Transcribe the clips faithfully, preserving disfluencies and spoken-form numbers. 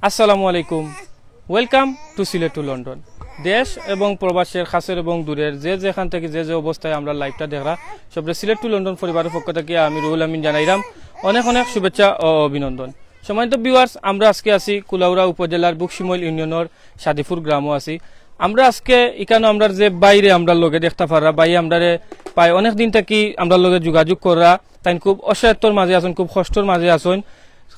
আসসালামু আলাইকুম। Welcome to Sylhet to London। দেশ এবং প্রবাসের, কাছের এবং দূরের, যে যেখান থাকি যে যে অবস্থায় আমরার live-টা দেখরা, সবরে Sylhet to London পরিবারর পক্ষ থাকি আমি রুহুল আমিন জানাইরাম অনেক অনেক শুভেচ্ছা ও অভিনন্দন। সম্মানিত viewers, আমরা আজকে আছি কুলাউড়া উপজেলার বুকশিমল ইউনিয়নর সাদিপুর গ্রামো আছি। আমরা আজকে ইকানো আমরার যে ভাইরে আমরার লগে দেখতা পাররা, ভাই আমরারে প্রায় অনেক দিন থাকি আমরার লগে যোগাযোগ কররা, তাইন খুব অসহায়ত্বর মাঝে আছইন, খুব কষ্টর মাঝে আছইন,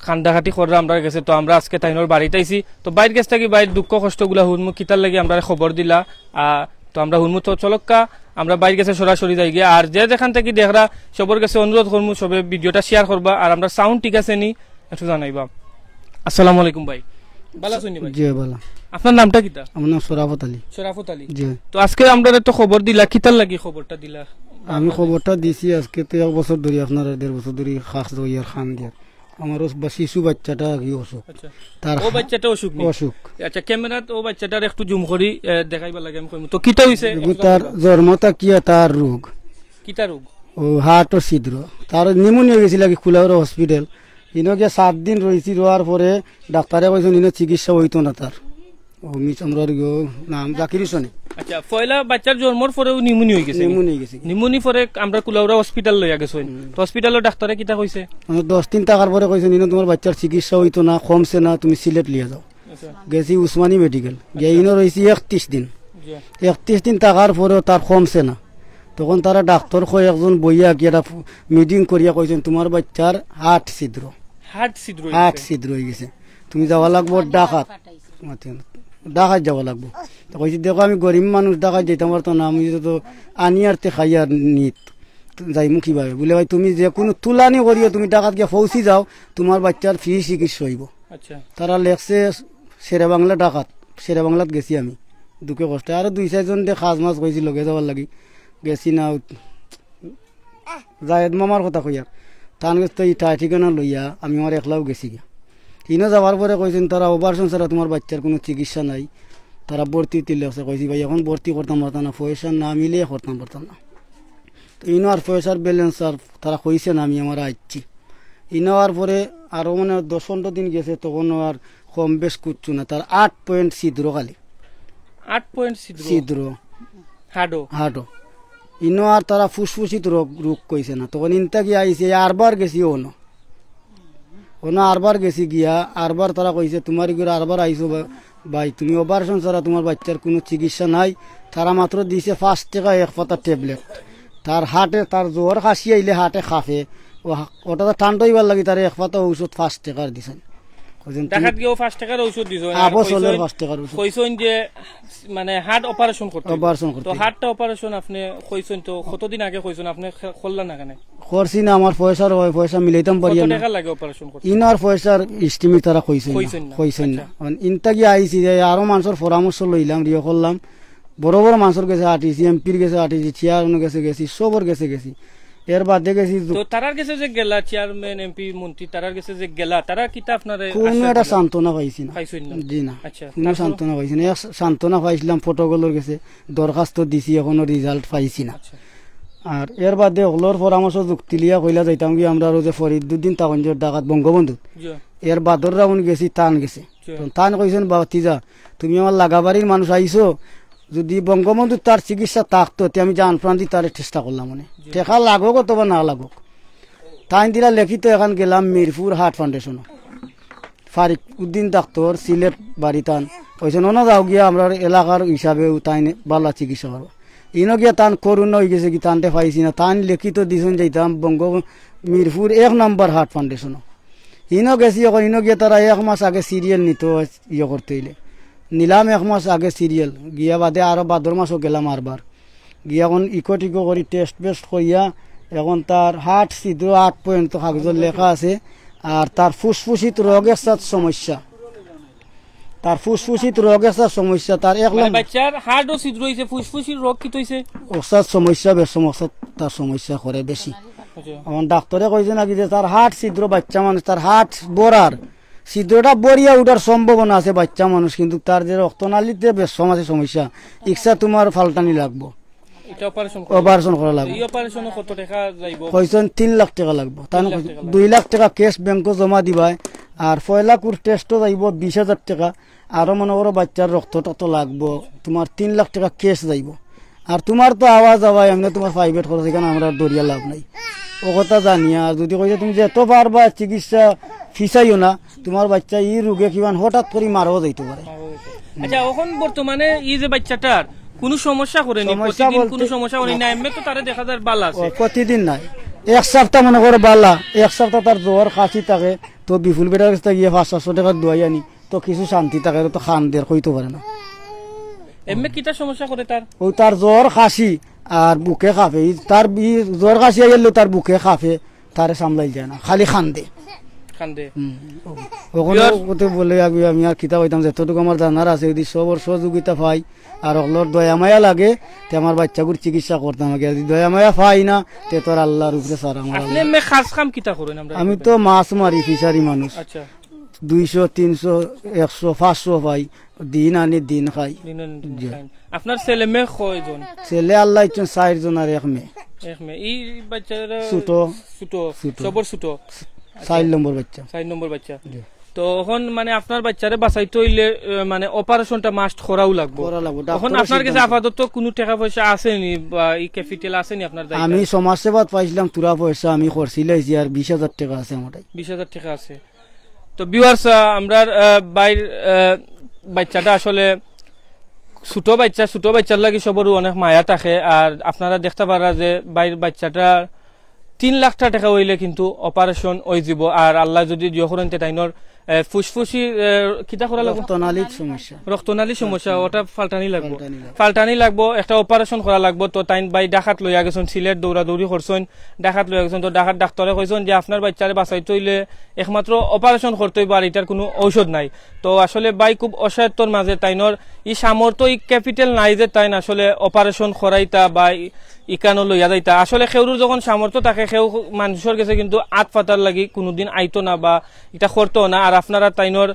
কান্দাকাটি কররা আমরার গেছে। তো আমরা আজকে তাইনর বাড়িত আইছি। তো ভাইর গেছ থাকি ভাইর দুঃখ কষ্টগুলা হুনমু, কিতার লাগি আমরারে খবর দিলা। আহ, তো আমরা হুনমু। তো চলউক্কা, আমরা ভাইর গেছে সরাসরি যাইগি। আর যে যেখান থাকি দেখরা, সবর গেছে অনুরোধ করমু, সবে video-টা share করবা। আর আমরার sound ঠিক আছে নি, একটু জানাইবা। আসসালামু আলাইকুম ভাই, ভালা আছইন নি ভাই? জি, ভালা। আপনার নামটা কিতা? আমার নাম শরাফত আলী। শরাফত আলী। জি। তো আজকে আমরারে তো খবর দিলা, কিতার লাগি খবরটা দিলা? আমি খবরটা দিছি আজকে তো এক বছর ধরি, আপনার দেড় বছর ধরি খাস দইয়ার খান দিয়ার। আমার ওই বা-, শিশু বাচ্চাটা কি অসুখ। আচ্ছা। তার ও হা-, বাচ্চাটা অসুখ নি? অসুখ। আচ্ছা, camera-ত ও বাচ্চাটার একটু zoom করি, এ, দেখাইবার লাগি আমি কইমু। তো কিতা অইছে? এগুলো একটু তার জানাইবা। জন্ম থাকিয়া তার রোগ। কিতা রোগ? ও হার্টর ছিদ্র। তার pneumonia অইগেছিল কি কুলাউড়া hospital। ইনো গিয়া সাত দিন রইছি, রওয়ার পরে ডাক্তারে কইছইন ইনো চিকিৎসা অইতো না তার। ও মিস আমরার গো নাম জাকির হোসেন। আচ্ছা, পয়লা বাচ্চার জন্মর পরেউ pneumonia অইগেছে? Pneumonia অইগেছে। Pneumonia পরে আমরা কুলাউড়া hospital লইয়া গেছইন। হুম। তো hospital-র ডাক্তারে কিতা কইছে? মানে দশ দিন থাকার পরে কইছইন, "ইনো তুমার বাচ্চার চিকিৎসা অইতো না, কমছে না, তুমি সিলেট লইয়া যাও।" আচ্ছা। গেছি উসমানী মেডিকেল, গিয়া আচ্ছা। ইনো রইছি একত্রিশ দিন। জি। একত্রিশ দিন থাকার পরেও তার কমছে না। তখন তারা ডাক্তার কয় একজন বইয়া কি একটা ফু-, meeting করিয়া কইছইন, "তুমার বাচ্চার হার্ট ছিদ্র।" হার্ট ছিদ্র অইগেছে? হার্ট ছিদ্র অইগেছে। তুমি যাওয়া লাগবো ঢাকাত। মাতি, ঢাকাত যাওয়া লাগবো। তো কইছি, "দেখো, আমি গরিব মানুষ, ঢাকাত যাইতাম পারতাম না, আমি তো আনি আর তে খাই আর নিত, যাইমু কিভাবে?" বুলে, "ভাই, তুমি যে কুনু তুলানি করিও, তুমি ঢাকাত গিয়া পৌঁছি যাও, তুমার বাচ্চার free চিকিৎসা অইবো।" আচ্ছা। তারা লেখছে শেরে বাংলা ঢাকাত, শেরে বাংলাত গেছি আমি দুঃখে কষ্টে। আরো দুই চাইরজন দে খাজ মাজ কইছি লগে যাওয়ার লাগি, গেছি না। জায়েদ মামার কথা কইয়ার, তান গেছ তো ইটা ঠিকানা লইয়া আমি আমার একলাউ গেছি গিয়া। ইনো যাওয়ার পরে কইছইন, "তারা operation ছাড়া তুমার বাচ্চার কুনু চিকিৎসা নাই।" তারা ভর্তি তুলে আছে, কইছি, "ভাই, এখন ভর্তি করতাম পারতাম না, পয়সা না মিলে করতাম পারতাম না।" তো ইনো আর পয়সার balance আর তারা কইছে না, আমি আমার আইছি। ইনো আর পরে আরো মানে দশ পনেরো দিন গেছে, তখন আর কম বেশ কিচ্ছু না, তার আট point ছিদ্র খালি। আট point ছিদ্র? ছিদ্র। হার্টও? হার্টও। ইনো আর তারা ফুসফুসিত রোগ, রোগ কইছে না। তখন ইনতা গিয়া আইছে, আরবার গেছি অনো। অনো আরবার গেছি গিয়া, আরবার তারা কইছে, "তুমার ইগুর আরবার আইছো বা-, ভাই, তুমি operation ছাড়া তুমার বাচ্চার কুনু চিকিৎসা নাই।" তারা মাত্র দিছে পাঁচ টেকা এক পাতা tablet। তার হার্টে, তার জ্বর কাশি আইলে হার্টে কাঁপে। ও হা-, ওটা তো ঠান্ডা অইবার লাগি তারে এক পাতা ঔষধ পাঁচ টেকার দিছইন। কইছইন, "তুমি" ঢাকাত গিয়াও পাঁচ টেকার ঔষধ দিছইন, আর আবো চলের কইছইন, পাঁচ টেকার ঔষধ। কইছইন যে, মানে, হার্ট operation করতে অইবো। Operation করতে তো অইবো। হার্টটা operation আপনে কইছইন তো কতদিন আগে কইছইন, আপনে খে-, করলা না কেনে? করছি না, আমার পয়সার অভাবে, পয়সা মিলাইতাম পারি কত না। টেকা লাগে operation করতে? ইনার পয়সার estimate তারা কইছইন না। কইছইন না। কইছইন না। আচ্ছা। মানে, ইনতা গিয়া আইছি যে আরো মানষর পরামর্শ লইলাম, ইয়ে করলাম। বড় বড় মানষর গেছে আটিছি, এমপির গেছে আটিছি, চেয়ারম্যানর গেছে গেছি, সবর গেছে গেছি। এর বাদে গেছি তো তারার গেছে যে গেলা, চেয়ারম্যান, এমপি, মন্ত্রী, তারার গেছে যে গেলা, তারা কিতা আপনারে কুনু আশ্বাস একটা দিলা? সান্ত্বনা পাইছি না। পাইছইন না? জি না। আচ্ছা, কুনু তারপর? সান্ত্বনা পাইছি না। এক সান্ত্বনা পাইছিলাম ফটোগুলোর গেছে, দরখাস্ত দিছি, এখনো result পাইছি না। আচ্ছা। আর এর বাদে হকলর পরামর্শ যুক্তি লিয়া কইলা যাইতাম কি আমরা আরো যে ফরিদুদ্দিন তাকঞ্জর ডাকাত বঙ্গবন্ধু। জি। এর বাদর রাউন্ড গেছি, তান গেছে। জি। তো তান কইছইন, "বাতিজা, তুমি আমার লাগাবাড়ির মানুষ আইছো, যদি বঙ্গবন্ধু তার চিকিৎসা থাকতো, তে আমি জান প্রাণ দি তারে চেষ্টা করলাম মানে। জি। টেকা লাগোক অথবা না লাগোক।" তাইন দিলা লেখিত এখান গেলাম মিরপুর হার্ট ফাউন্ডেশন। ফারিক উদ্দিন ডাক্তার সিলেট বাড়ি তান। কইছইন, "অনো যাও গিয়া আমরার এলাকার হিসাবেও তাইন বালা চিকিৎসা করবা।" ইনো গিয়া তান করুণা অইগেছে কি তানতে পাইছি না। তান লেখিত দিছইন যাইতাম বঙ্গ মিরপুর এক নাম্বার হার্ট ফাউন্ডেশন। ইনো গেছি, অখন ইনো গিয়া তারা এক মাস আগে সিরিয়াল নিতো, ইয়ে করতে অইলে। নিলাম এক মাস আগে সিরিয়াল, গিয়া বাদে আরো বাদর মাসও গেলাম আরবার। গিয়া অখন ইকো টিকো করি টেস্ট ফেস্ট করিয়া অখন তার হার্ট ছিদ্র আট পয়েন্ট তো কাগজর লেখা আছে, আর তার ফুসফুসিত রোগের সাথ সমস্যা, তার ফুসফুসিত রোগের সাথ সমস্যা, তার এক মানে লম- বাচ্চার হার্টও ছিদ্র অইছে, ফুসফুসির রোগ কিতা অইছে? অসাদ সমস্যা, বেশ সমস্যা, তার সমস্যা করে বেশি। আচ্ছা। এখন ডাক্তারে কইছে নাকি যে তার হার্ট ছিদ্র, বাচ্চা মানুষ, তার হার্ট ভরার, ছিদ্রটা ভরিয়া উঠার সম্ভাবনা আছে বাচ্চা মানুষ, কিন্তু তার যে রক্তনালীতে বেশ সম আছে সমস্যা, ইচ্ছা তোমার ফালটানি লাগবো। এটা অপারেশন করা অপারেশন করা লাগবো। এই অপারেশনে কত টাকা যাইবো? কইছইন তিন লাখ টাকা লাগবো। তাই না? তিন লাখ টাকা লাগবো। দুই লাখ টাকা ক্যাশ ব্যাংকো জমা দিবায়, আর পয়লা কুর টেস্টও যাইবো বিশ হাজার টেকা, আরো মনো করো বাচ্চার রক্ত টক্ত লাগবো, তুমার তিন লাখ টেকা ক্যাশ যাইবো। আর তুমার তো আওয়া যাওয়া এমনে তুমার প্রাইভেট খরচ, ইখান আমরার ধরিয়া লাভ নাই। অউ কথা জানিয়া আর যুদি কইছে তুমি যত পারবা চিকিৎসা ফিছাইও না, তুমার বাচ্চা ই রোগে কিমান হঠাৎ করি মারাও যাইতো পারে। আচ্ছা, অখন বর্তমানে ই যে বাচ্চাটার কুনু সমস্যা করেনি, সমস্যা প্রতিদিন বলতে কুনু সমস্যা করেনি না, এমনে তো তারে দেখা যার বালা আছে। ও, প্রতিদিন নায়, এক সাপ্তা মনো করো বালা, এক সাপ্তা তার জ্বর কাশি থাকে, তো বিপুল বেটার গেছ থাকি গিয়া পাঁচ সাতশো টেকার দুয়াই আনি, তো কিছু শান্তি থাকে, তো কান্দের, কইতো পারে না। এমনে কিতা সমস্যা করে তার? অউ তার জ্বর কাশি আর বুকে কাঁপে, ই তার ই জ্বর কাশি আইলেও তার বুকে কাঁপে, তারে সামলাই যায় না, খালি কান্দে। কান্দে। হুম। অখন অউ কথা বলে আগে আমি আর কিতা কইতাম, যতটুকু আমার জানার আছে, যুদি সবর সহযোগিতা পাই আর অকলর দয়া মায়া লাগে, তে আমার বাচ্চাগুর চিকিৎসা করতাম আগে। আর যুদি দয়া মায়া পাই না, তে তো আর আল্লার উপরে ছাড়া আমার আপনি আল্লাহ। এমনে খাস কাম কিতা করেন আমরা আমি তো মাছ মারি, ফিশারি মানুষ। আচ্ছা। দুইশো, তিনশো, একশো, পাঁচশো পাই, দিন আনি দিন খাই। দিন আনি দিন জি। খাইন। আপনার ছেলে মেয়ে কয়জন? ছেলে আল্লাহ দিছইন চাইরজন আর এক মেয়ে। এক মেয়ে। ই বাচ্চারা ছোট। ছোট। ছোট। সবর ছোট। চাইর নম্বর বাচ্চা। চাইর নম্বর বাচ্চা। জি। তো অখন মানে আপনার বাচ্চারে বাঁচাইতে অইলে, আহ, মানে অপারেশনটা মাস্ট করাও লাগবো। করা লাগবো। অখন ডাক্তারর আপনার গেছে সিদ্ধান্ত। আপাতত কুনু টেকা পয়সা আছেনি বা ই ক্যাপিটাল আছেনি আপনার দায়িত্বে? আমি সমাজসেবাত পাইছিলাম থুড়া পয়সা, আমি খরচিলাইছি আর বিশ হাজার টেকা আছে আমার। বিশ হাজার টেকা আছে। তো ভিউয়ার্স, আহ, আমরার, আহ, ভাইর, আহ, বাচ্চাটা আসলে ছোট বাচ্চা, ছোট বাচ্চার লাগি সবরও অনেক মায়া থাকে। আর আপনারা দেখতা পারা যে ভাইর বাচ্চাটা তিন লাখ টেকা অইলে কিন্তু অপারেশন অইযিবো। আর আল্লায় যুদি দিও করইন তে তাইনর, আহ, ফুসফুসি, আহ, কিতা করা লাগবো? রক্তনালীর সমস্যা। রক্তনালীর সমস্যা, ওটা ফাল্টানি লাগবো। ফাল্টানি লাগবো। ফাল্টানি লাগবো, একটা অপারেশন করা লাগবো। তো তাইন ভাই ঢাকাত লইয়া গেছইন, সিলেট দৌড়াদৌড়ি করছইন, ঢাকাত লইয়া গেছইন। তো ঢাকার ডাক্তারে কইছইন যে আপনার বাচ্চারে বাঁচাইতে অইলে একমাত্র অপারেশন করতে অইবো, আর ইটার কুনু ঔষধ নাই। তো আসলে ভাই খুব অসহায়ত্বর মাঝে, তাইনর ই সামর্থ্য, ই ক্যাপিটাল নাই যে তাইন আসলে অপারেশন করাইতা বা ই-, ইকানো লইয়া যাইতা। আসলে কেউরুর যখন সামর্থ্য থাকে, কেউ মানুষর গেছে কিন্তু আত পাতার লাগি কুনুদিন আইতো না বা ইটা করতো না। আর আপনারা তাইনর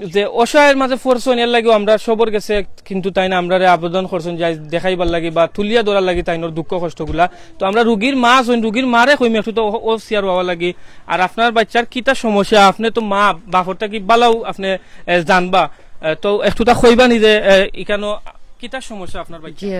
যে অসহায়র মাঝে পড়ছইন, এর লাগিও আমরা সবর গেছে কিন্তু তাইন আমরারে আবেদন করছইন যে দেখাইবার লাগি বা তুলিয়া ধরার লাগি তাইনর দুঃখ কষ্টগুলা। তো আমরা রুগীর মা আছইন, রুগীর মারে কইমু একটু তো ও, ও সিয়ার বাবা লাগি। আর আপনার বাচ্চার কিতা সমস্যা, আপনে তো মা, বাপর থাকি বালাউ আপনে, এ, জানবা। এ, তো একটু তা কইবা নি যে, এ, ইকানো কিতা সমস্যা আপনার বাচ্চা? জি,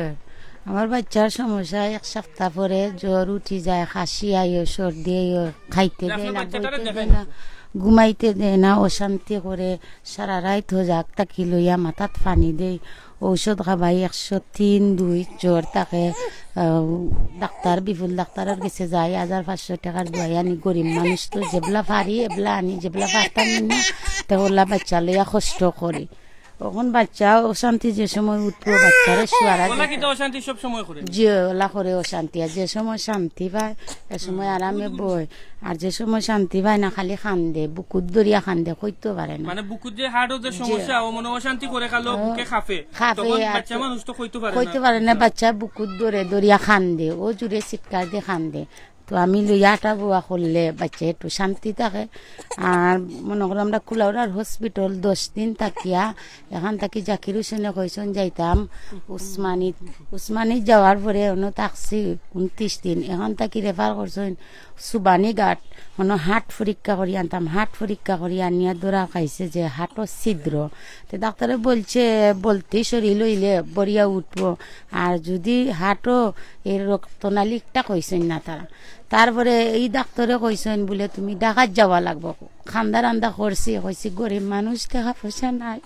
আমার বাচ্চার সমস্যা এক সাপ্তা পরে জ্বর উঠি যায়, কাশি আইও, সর্দি আইও, খাইতে না, দেয় আপনার না, বাচ্চাটারে বইতে দেয় দেখাই না, না। ঘুমাইতে দেয় না, অশান্তি করে, সারা রাইত হজাক থাকি লইয়া মাথাত পানি দেই, ঔষধ খাবাই একশো তিন দুই জ্বর থাকে। আহ, ডাক্তার, বিপুল ডাক্তারর গেছে যাই, হাজার পাঁচশো টেকার দুয়াই আনি, গরিব মানুষ তো যেবলা পারি এবলা আনি, যেবলা পারতাম না, তে ওলা বাচ্চা লইয়া কষ্ট করি। অখন বাচ্চা অশান্তি যে সময় উঠবো, বাচ্চারে শুয়ারা ওলা দিতে। কিন্তু অশান্তি সব সময় করে? জি, ওলা করে অশান্তি। আর যে সময় শান্তি পায়, এ সময় আরামে বয়। আর যে সময় শান্তি পায় না, খালি কান্দে, বুকুত ধরিয়া কান্দে, কইতো পারে না। মানে বুকুত যে হার্টও যে জি। সমস্যা, ও মনে অশান্তি করে খালো, ও, বুকে কাঁপে। কাঁপে তখন আর বাচ্চা তো মানুষ তো কইতো পারে কইতো না। পারে না, বাচ্চা বুকুত ধরে, ধরিয়া কান্দে, ও জুরে চিৎকার দিয়ে কান্দে। তো আমি লইয়া আটা বোয়া করলে বাচ্চা একটু শান্তি থাকে। আর মনে করো আমরা কুলাউড়ার হসপিটাল দশ দিন থাকিয়া, এখান থাকি জাকির হোসেনে কইছইন যাইতাম উসমানীত। উসমানীত যাওয়ার পরে অনো থাকছি ঊনত্রিশ দিন, এখান থাকি রেফার করছইন সুবানীঘাট, অনো হার্ট পরীক্ষা করি আনতাম। হার্ট পরীক্ষা করি আনিয়া ধরা খাইছে যে হার্টও ছিদ্র। তে ডাক্তারে বলছে, বলতেই শরীর হইলে বরিয়া উঠবো, আর যদি হার্টও এর রক্তনালী একটা কইছইন না তারা। তারপরে এই ডাক্তারে কইছইন বুলে, "তুমি ঢাকাত যাওয়া লাগবো।" কান্দা রান্দা করছি, কইছি, "গরিব মানুষ, টেকা পয়সা নাই,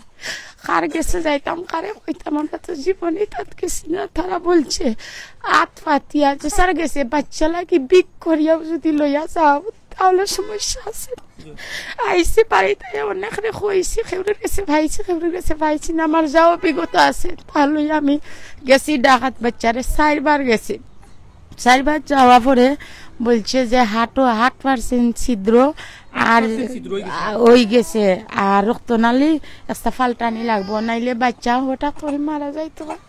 কার গেছে যাইতাম, কারে কইতাম, আমরা তো জীবনেই তাত গেছি না।" তারা বলছে, আত পাতিয়া যে স্যার গেছে, বাচ্চা লাগি ভিক করিয়াও যদি লইয়া যাও, তাহলে সমস্যা আছে। আইছি বাড়িতে, অনেকরে কইছি, কেউর গেছে পাইছি, কেউর গেছে পাইছি না, আমার যাও অভিজ্ঞতা আছে। তাহলে আমি গেছি ঢাকাত, বাচ্চারে চাইরবার গেছি। চাইরবার যাওয়া পরে বলছে যে হার্টও, হার্ট পার্সেন্ট ছিদ্র, আর পার্সেন্ট ছিদ্র হয়ে গেছে। আ, হয়ে গেছে, আর রক্তনালী একটা ফাল্টানি লাগবো, নাইলে বাচ্চা হঠাৎ করে মারা যাইতো পারে।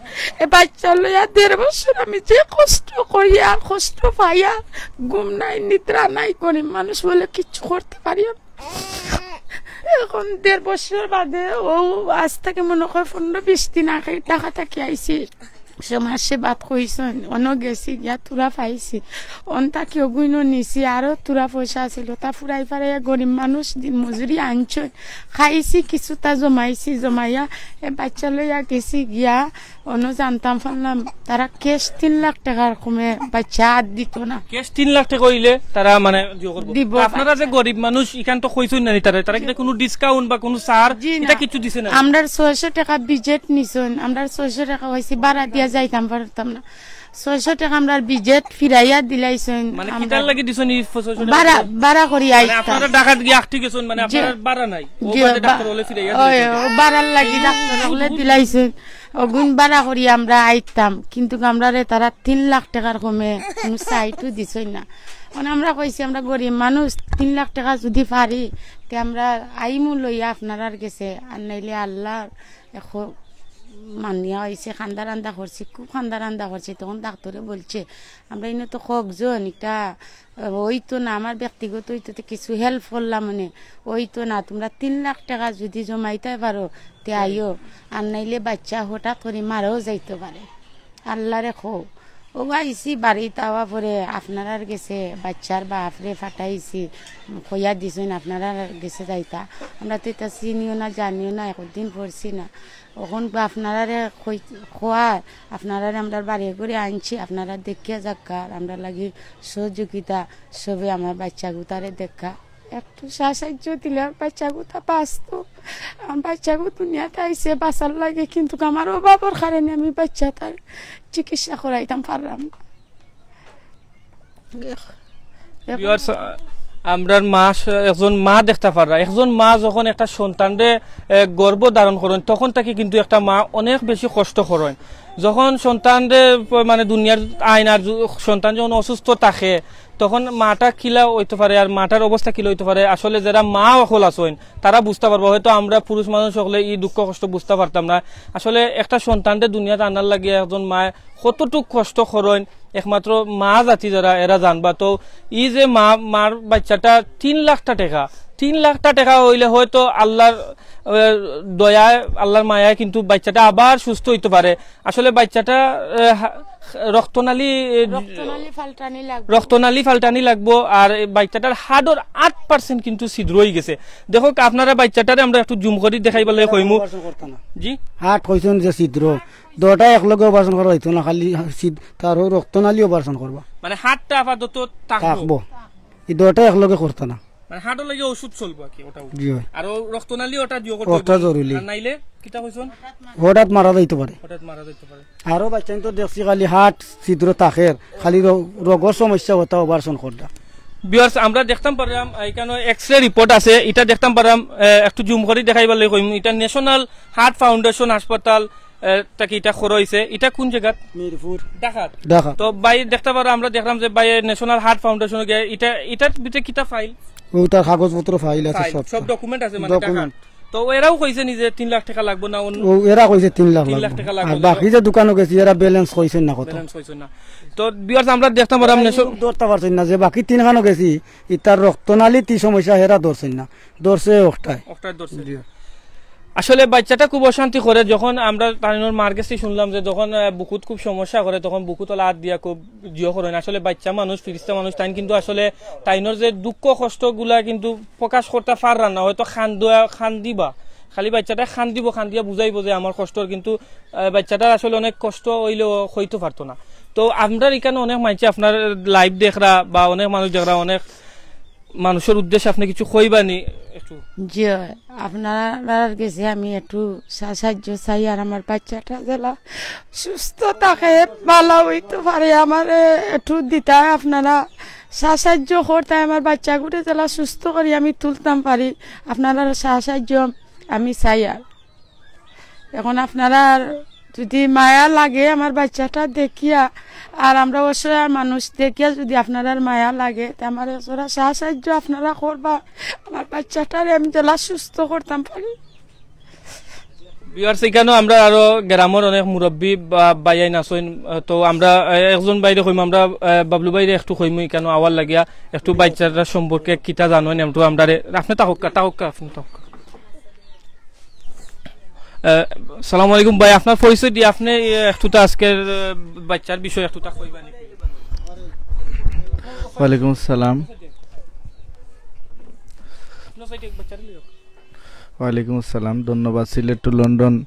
এ বাচ্চা লইয়া দেড় বছর আমি যে কষ্ট করি আর কষ্ট পাই, আর ঘুম নাই, নিদ্রা নাই, গরিব মানুষ বলে কিচ্ছু করতে পারি না। এখন দেড় বছর বাদে ও আজ থেকে মনে হয় পনেরো বিশ দিন আগে ঢাকা থাকি আইছি। সমাজ সেবাত কইছইন, অনো গেছি গিয়া থুড়া পাইছি, অন থাকি অগুইনো নিছি, আরো থুড়া পয়সা আছিল, তা ফুরাই ফারাইয়া গরিব মানুষ দিন মজুরি আনছইন, খাইছি, কিছুটা জমাইছি, জমাইয়া এ বাচ্চা লইয়া গেছি গিয়া, অনো জানতাম পারলাম তারা ক্যাশ তিন লাখ টেকার কমে বাচ্চা আর দিত না। ক্যাশ তিন লাখ টেকা অইলে তারা মানে ইয়ে করবো। দিব। তা আপনারা যে গরিব মানুষ, ইখান তো কইছইন না নি তারা, তারা কিতা কোনো ডিসকাউন্ট বা কোনো ছাড় জি না। এটা কিছু দিছে না? আমরার ছয়শো টেকা বাজেট নিছইন, আমরার ছয়শো টেকা অইছে ভাড়া দিয়া যাইতাম পারতাম না, ছয়শো টেকা আমরার বাজেট ফিরাইয়া দিলাইছইন। মানে আমরা কিতার লাগি দিছইন এই ছয়শো টেকা? ভাড়া, ভাড়া করি মানে আইতাম। আপনারা ঢাকাত গিয়া আটকি গেছইন, মানে জি। আপনার ভাড়া নাই? ও জি, বাদে বা-, ডাক্তার হলে ফিরাইয়া ওই, দিলাইছইন। ও ভাড়ার লাগি ডাক্তার হলে দিলাইছইন। অগুন ভাড়া করি আমরা আইতাম, কিন্তু আমরারে তারা তিন লাখ টেকার কমে কোনো সাইটও দিছইন না। মানে আমরা কইছি, আমরা গরিব মানুষ, তিন লাখ টেকা যদি পারি, তে আমরা আইমু লইয়া আপনারার গেছে, আর নাইলে আল্লাহর এখন মানিয়া অইছে, কান্দা রান্দা করছি, খুব কান্দা রান্দা করছি। তখন ডাক্তারে বলছে, আমরা ইনো তো কয়েকজন, একটা অইতো না, আমার ব্যক্তিগত অইতো তো কিছু হেল্প করলাম মানে, অইতো না, তোমরা তিন লাখ টেকা যদি জমাইতে পারো, তে আইও, আর নাইলে বাচ্চা হঠাৎ করি মারাও যাইতে পারে। আল্লাহরে কও। ও আইছি বাড়িত আওয়া পরে আপনারার গেছে বাচ্চার বাপরে ফাটাইছি, কইয়া দিছইন আপনারার গেছে যাইতা। আমরা তো ইতা চিনিও না, জানিও না, একদিন পড়ছি না। অখন বা আপনারারে কই-, কওয়ার, আপনারারে আমরার বাড়ি ঘরে আনছি, আপনারা দেখিয়া যাক্কা, আর আমরার লাগি সহযোগিতা সবে আমার বাচ্চা গুতারে দেখা। একটু সাহায্য দিলে আমার বাচ্চা গুতা বাঁচতো। আমার বাচ্চা গু দুনিয়াত আইছে বাঁচার লাগি, কিন্তু আমার অভাবর কারণে আমি বাচ্চাটার চিকিৎসা করাইতাম পারলাম না। Viewers, আমরার মা স-, একজন মা দেখতা পাররা, একজন মা যখন একটা সন্তানরে, এ, গর্ভ ধারণ করইন, তখন থাকি কিন্তু একটা মা অনেক বেশি কষ্ট করইন। যখন সন্তানরে প-, মানে দুনিয়ার আইন আর যু-, সন্তান যখন অসুস্থ থাকে, তখন মাটা কিলা অইতো পারে আর মাটার অবস্থা কিলা অইতো পারে, আসলে যারা মা অকল আছইন, তারা বুঝতা পারবা। হয়তো আমরা পুরুষ মানুষ অকলে ই দুঃখ কষ্ট বুঝতা পারতাম না। আসলে একটা সন্তানরে দুনিয়াত আনার লাগি একজন মায় কতটুক কষ্ট করইন, একমাত্র মা জাতি যারা, এরা জানবা। তো ই যে মা, মার বাচ্চাটা তিন লাখটা টেকা, তিন লাখটা টেকা অইলে হয়তো আল্লাহর, এ, দয়ায়, আল্লাহর মায়ায় কিন্তু বাচ্চাটা আবার সুস্থ অইতো পারে। আসলে বাচ্চাটা, এ, হা-, রক্তনালী, এ, রক্তনালী ফাল্টানি লাগবো। রক্তনালী ফাল্টানি লাগবো। আর এই বাচ্চাটার হার্টর আট পার্সেন্ট কিন্তু ছিদ্র অইগেছে। দেখউক্কা, আপনারা বাচ্চাটারে আমরা একটু জুম করি দেখাইবার লাগি কইমু। অপারেশন করতা না। জি? হার্ট কইছইন যে ছিদ্র, দুইটা একলগে অপারেশন করা অইতো না, খালি ছিদ-, তার রক্তনালী অপারেশন করবা। মানে হার্টটা আপাতত থাকবো। থাকবো। ই দুইটা একলগে করতা না। মানে হার্টর লাগি ওষুধ চলবো আর কি, ওটাও। জি অয়। আর ও রক্তনালী ওটা দিও করতে ওটা হইবো। জরুরি। আর নাইলে কিতা কইছইন? হঠাৎ মারা যাইতো পারে। হঠাৎ মারা যাইতো পারে। আরো বাচ্চাইন তো দেখছি খালি হার্ট ছিদ্র থাকের, খালি র-, রোগর সমস্যা অতা অপারেশন করতা। Viewers, আমরা দেখতাম পাররাম, এখানো এক্স-রে রিপোর্ট আছে, ইটা দেখতাম পাররাম, এ, একটু জুম করি দেখাইবার লাগি কইমু। ইটা ন্যাশনাল হার্ট ফাউন্ডেশন হাসপাতাল, এ, থাকি ইটা করা অইছে। ইটা কোন জাগাত? মিরপুর। ঢাকাত? ঢাকা। তো ভাই দেখতা পাররা, আমরা দেখলাম যে ভাই ন্যাশনাল হার্ট ফাউন্ডেশনে গিয়া ইটা, ইটার ভিতরে কিতা ফাইল? ও তার কাগজপত্র ফাইল আছে ফাইল, সব। সব ডকুমেন্ট আছে মানে ডকুমেন্ট। ঢাকাত। তো এরাও কইছে নি যে তিন লাখ টেকা লাগবো না অন্য? ও এরা কইছে তিন লাখ তিন লাখ লাগবো। টেকা লাগবো আর না। বাকি যে দোকানো গেছি এরা ব্যালেন্স কইছইন না কত। ব্যালেন্স কইছইন না। তো ভিউয়ার্স আমরা দেখতাম পাররাম এরা ন্যাশন- কিন্তু ধরতা পারছইন না যে বাকি তিনখানো গেছি, ইতার রক্তনালীত ই সমস্যা এরা ধরছইন না, ধরছে ওটায়। ওটায় ধরছে। জি। আসলে বাচ্চাটা খুব অশান্তি করে, যখন আমরা তাইনর মার গেছে শুনলাম যে যখন, আহ, বুকুত খুব সমস্যা করে, তখন বুকুত ওলা হাত দিয়া খুব জিও করেন। আসলে বাচ্চা মানুষ, ফিরিস্তা মানুষ, তাইন কিন্তু আসলে তাইনর যে দুঃখ কষ্টগুলা কিন্তু প্রকাশ করতা পাররা না, হয়তো কান্দুয়া-, কান্দিবা, খালি বাচ্চাটা কান্দিবো, কান্দিয়া বুঝাইবো যে আমার কষ্টর, কিন্তু, আহ, বাচ্চাটার আসলে অনেক কষ্ট অইলেও কইতো পারতো না। তো আমরার ইখানো অনেক মাইনষে আপনার লাইভ দেখরা বা অনেক মানুষ দেখরা, অনেক মানুষর উদ্দেশ্যে আপনে কিছু কইবা নি একটু? জি অয়, আপনারার গেছে আমি একটু সা-, সাহায্য চাই, আর আমার বাচ্চাটা যেলা সুস্থ থাকে, ভালা অইতো পারে, আমারে একটু দিতা, আপনারা সা-, সাহায্য করতা, আমার বাচ্চাগুরে যেলা সুস্থ করি আমি তুলতাম পারি, আপনারার সা-, সাহায্য আমি চাই। আর এখন আপনারার যদি মায়া লাগে আমার বাচ্চাটা দেখিয়া, আর আমরা অসহায় মানুষ দেখিয়া যদি আপনারার মায়া লাগে, তে আমার এছাড়া সা-, সাহায্য আপনারা করবা, আমার বাচ্চাটারে আমি যেলা সুস্থ করতাম পারি। ভিউয়ার্স, ইখানো আমরা আরো গ্রামর অনেক মুরব্বি বা ভাইয়াইন আছইন, তো আমরা, আহ, একজন ভাইরে কইমু, আমরা, আহ, বাবলু ভাইরে একটু কইমু, ইখানো আওয়ার লাগিয়া একটু বাচ্চাটার সম্পর্কে কিতা জানইন, একটু আমরারে, আপনে থাকউক্কা, থাকউক্কা, আপনে থাকউক্কা। আহ, সালামু আলাইকুম ভাই, আপনার পরিচয় দিয়া আপনে, এ, একটুতা আজকের, এ, বাচ্চার বিষয়ে একটুতা কইবা নি? ওয়ালাইকুম আসসালাম। আপনার সাইডে বাচ্চারে লইয়া। ওয়ালাইকুম আসসালাম, ধন্যবাদ। সিলেট টু লন্ডন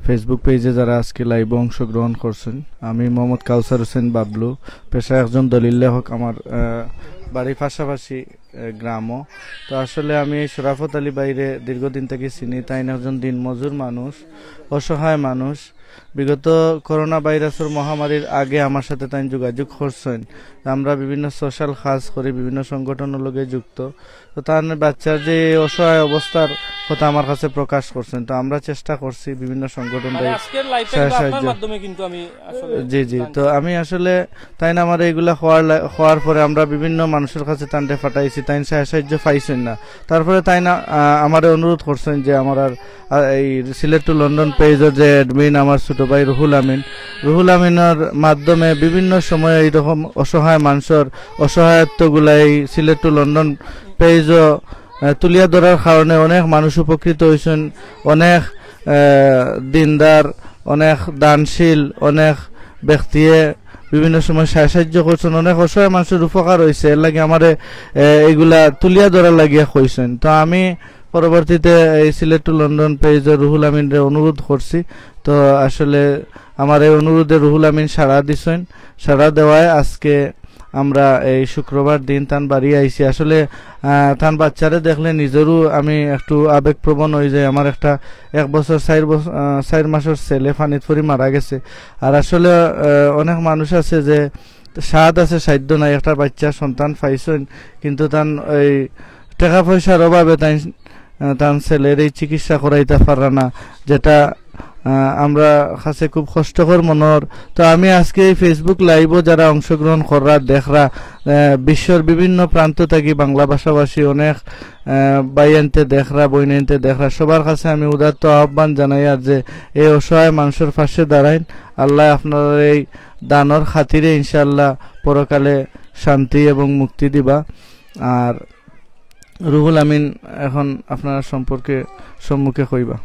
Facebook পেজে যারা আজকে লাইভে অংশগ্রহণ করছেন, আমি মোহাম্মদ কাউসার হোসেন বাবলু, পেশা একজন দলিল লেখক। আমার, আহ, বাড়ি পাশাপাশি, আহ, গ্রামও। তো আসলে আমি শরাফত আলী ভাইরে দীর্ঘদিন থাকি চিনি। তাইন একজন দিনমজুর মানুষ, অসহায় মানুষ। বিগত করোনা ভাইরাসর মহামারীর আগে আমার সাথে তাইন যোগাযোগ করছেন। আমরা বিভিন্ন সোশ্যাল কাজ করি, বিভিন্ন সংগঠনর লগে যুক্ত। তো তান বাচ্চার যে অসহায় অবস্থার কথা আমার কাছে প্রকাশ করছেন, তো আমরা চেষ্টা করছি বিভিন্ন সংগঠন মানে, আজকের লাইভটা সাহায্য, কিন্তু আপনার সাহায্য। মাধ্যমে কিন্তু আমি আসলে জি, জি। জানছি। তো আমি আসলে তাইন আমার এইগুলা হওয়ার লা-, হওয়ার পরে আমরা বিভিন্ন মানুষের কাছে তানরে পাঠাইছি, তাইন সাহায্য, সাহায্য পাইছেন না। তারপরে তাইন, আহ, আমারে অনুরোধ করছেন যে আমার আর, আহ, এই সিলেট টু লন্ডন পেজর যে অ্যাডমিন আমার ছোট ভাই রুহুল আমিন, রুহুল আমিনের মাধ্যমে বিভিন্ন সময় এইরকম অসহায় মানুষের অসহায়ত্বগুলা এই সিলেট টু লন্ডন পেজও, আহ, তুলিয়া ধরার কারণে অনেক মানুষ উপকৃত হইছেন, অনেক, আহ, দিনদার, অনেক দানশীল, অনেক ব্যক্তিয়ে বিভিন্ন সময় সাহায্য করছেন, অনেক অসহায় মানুষের উপকার হইছে। এর লাগি আমারে, আহ, এইগুলা তুলিয়া ধরার লাগিয়া কইছেন। তো আমি পরবর্তীতে এই সিলেট টু লন্ডন পেজর রুহুল আমিনরে অনুরোধ করছি। তো আসলে আমার এই অনুরোধে রুহুল আমিন সাড়া দিছেন। সাড়া দেওয়ায় আজকে আমরা এই শুক্রবার দিন তান বাড়ি আইছি। আসলে, আহ, তান বাচ্চারে দেখলে নিজেরও আমি একটু আবেগপ্রবণ হয়ে যাই। আমার একটা এক বছর চার বছর, আহ, চার মাসের ছেলে পানিত পড়ি মারা গেছে। আর আসলে, আহ, অনেক মানুষ আছে যে সাধ আছে, সাধ্য নাই, একটা বাচ্চা সন্তান পাইছেন, কিন্তু তান এই টাকা পয়সার অভাবে তাই, আহ, তান ছেলের এই চিকিৎসা করাইতা পারা না, যেটা, আহ, আমরা কাছে খুব কষ্টকর মনে অর। তো আমি আজকে এই Facebook লাইভও যারা অংশগ্রহণ কররা, দেখরা, আহ, বিশ্বর বিভিন্ন প্রান্ত থাকি বাংলা ভাষাভাষী অনেক, আহ, ভাইয়াইন্তে দেখরা, বইনাইন্তে দেখরা, সবার কাছে আমি উদাত্ত আহ্বান জানাই আর যে এই অসহায় মানুষের পাশে দাঁড়াইন। আল্লাহ আপনার এই দানর খাতিরে ইনশাআল্লাহ পরকালে শান্তি এবং মুক্তি দিবা। আর রুহুল আমিন এখন আপনার সম্পর্কে সম্মুখে কইবা।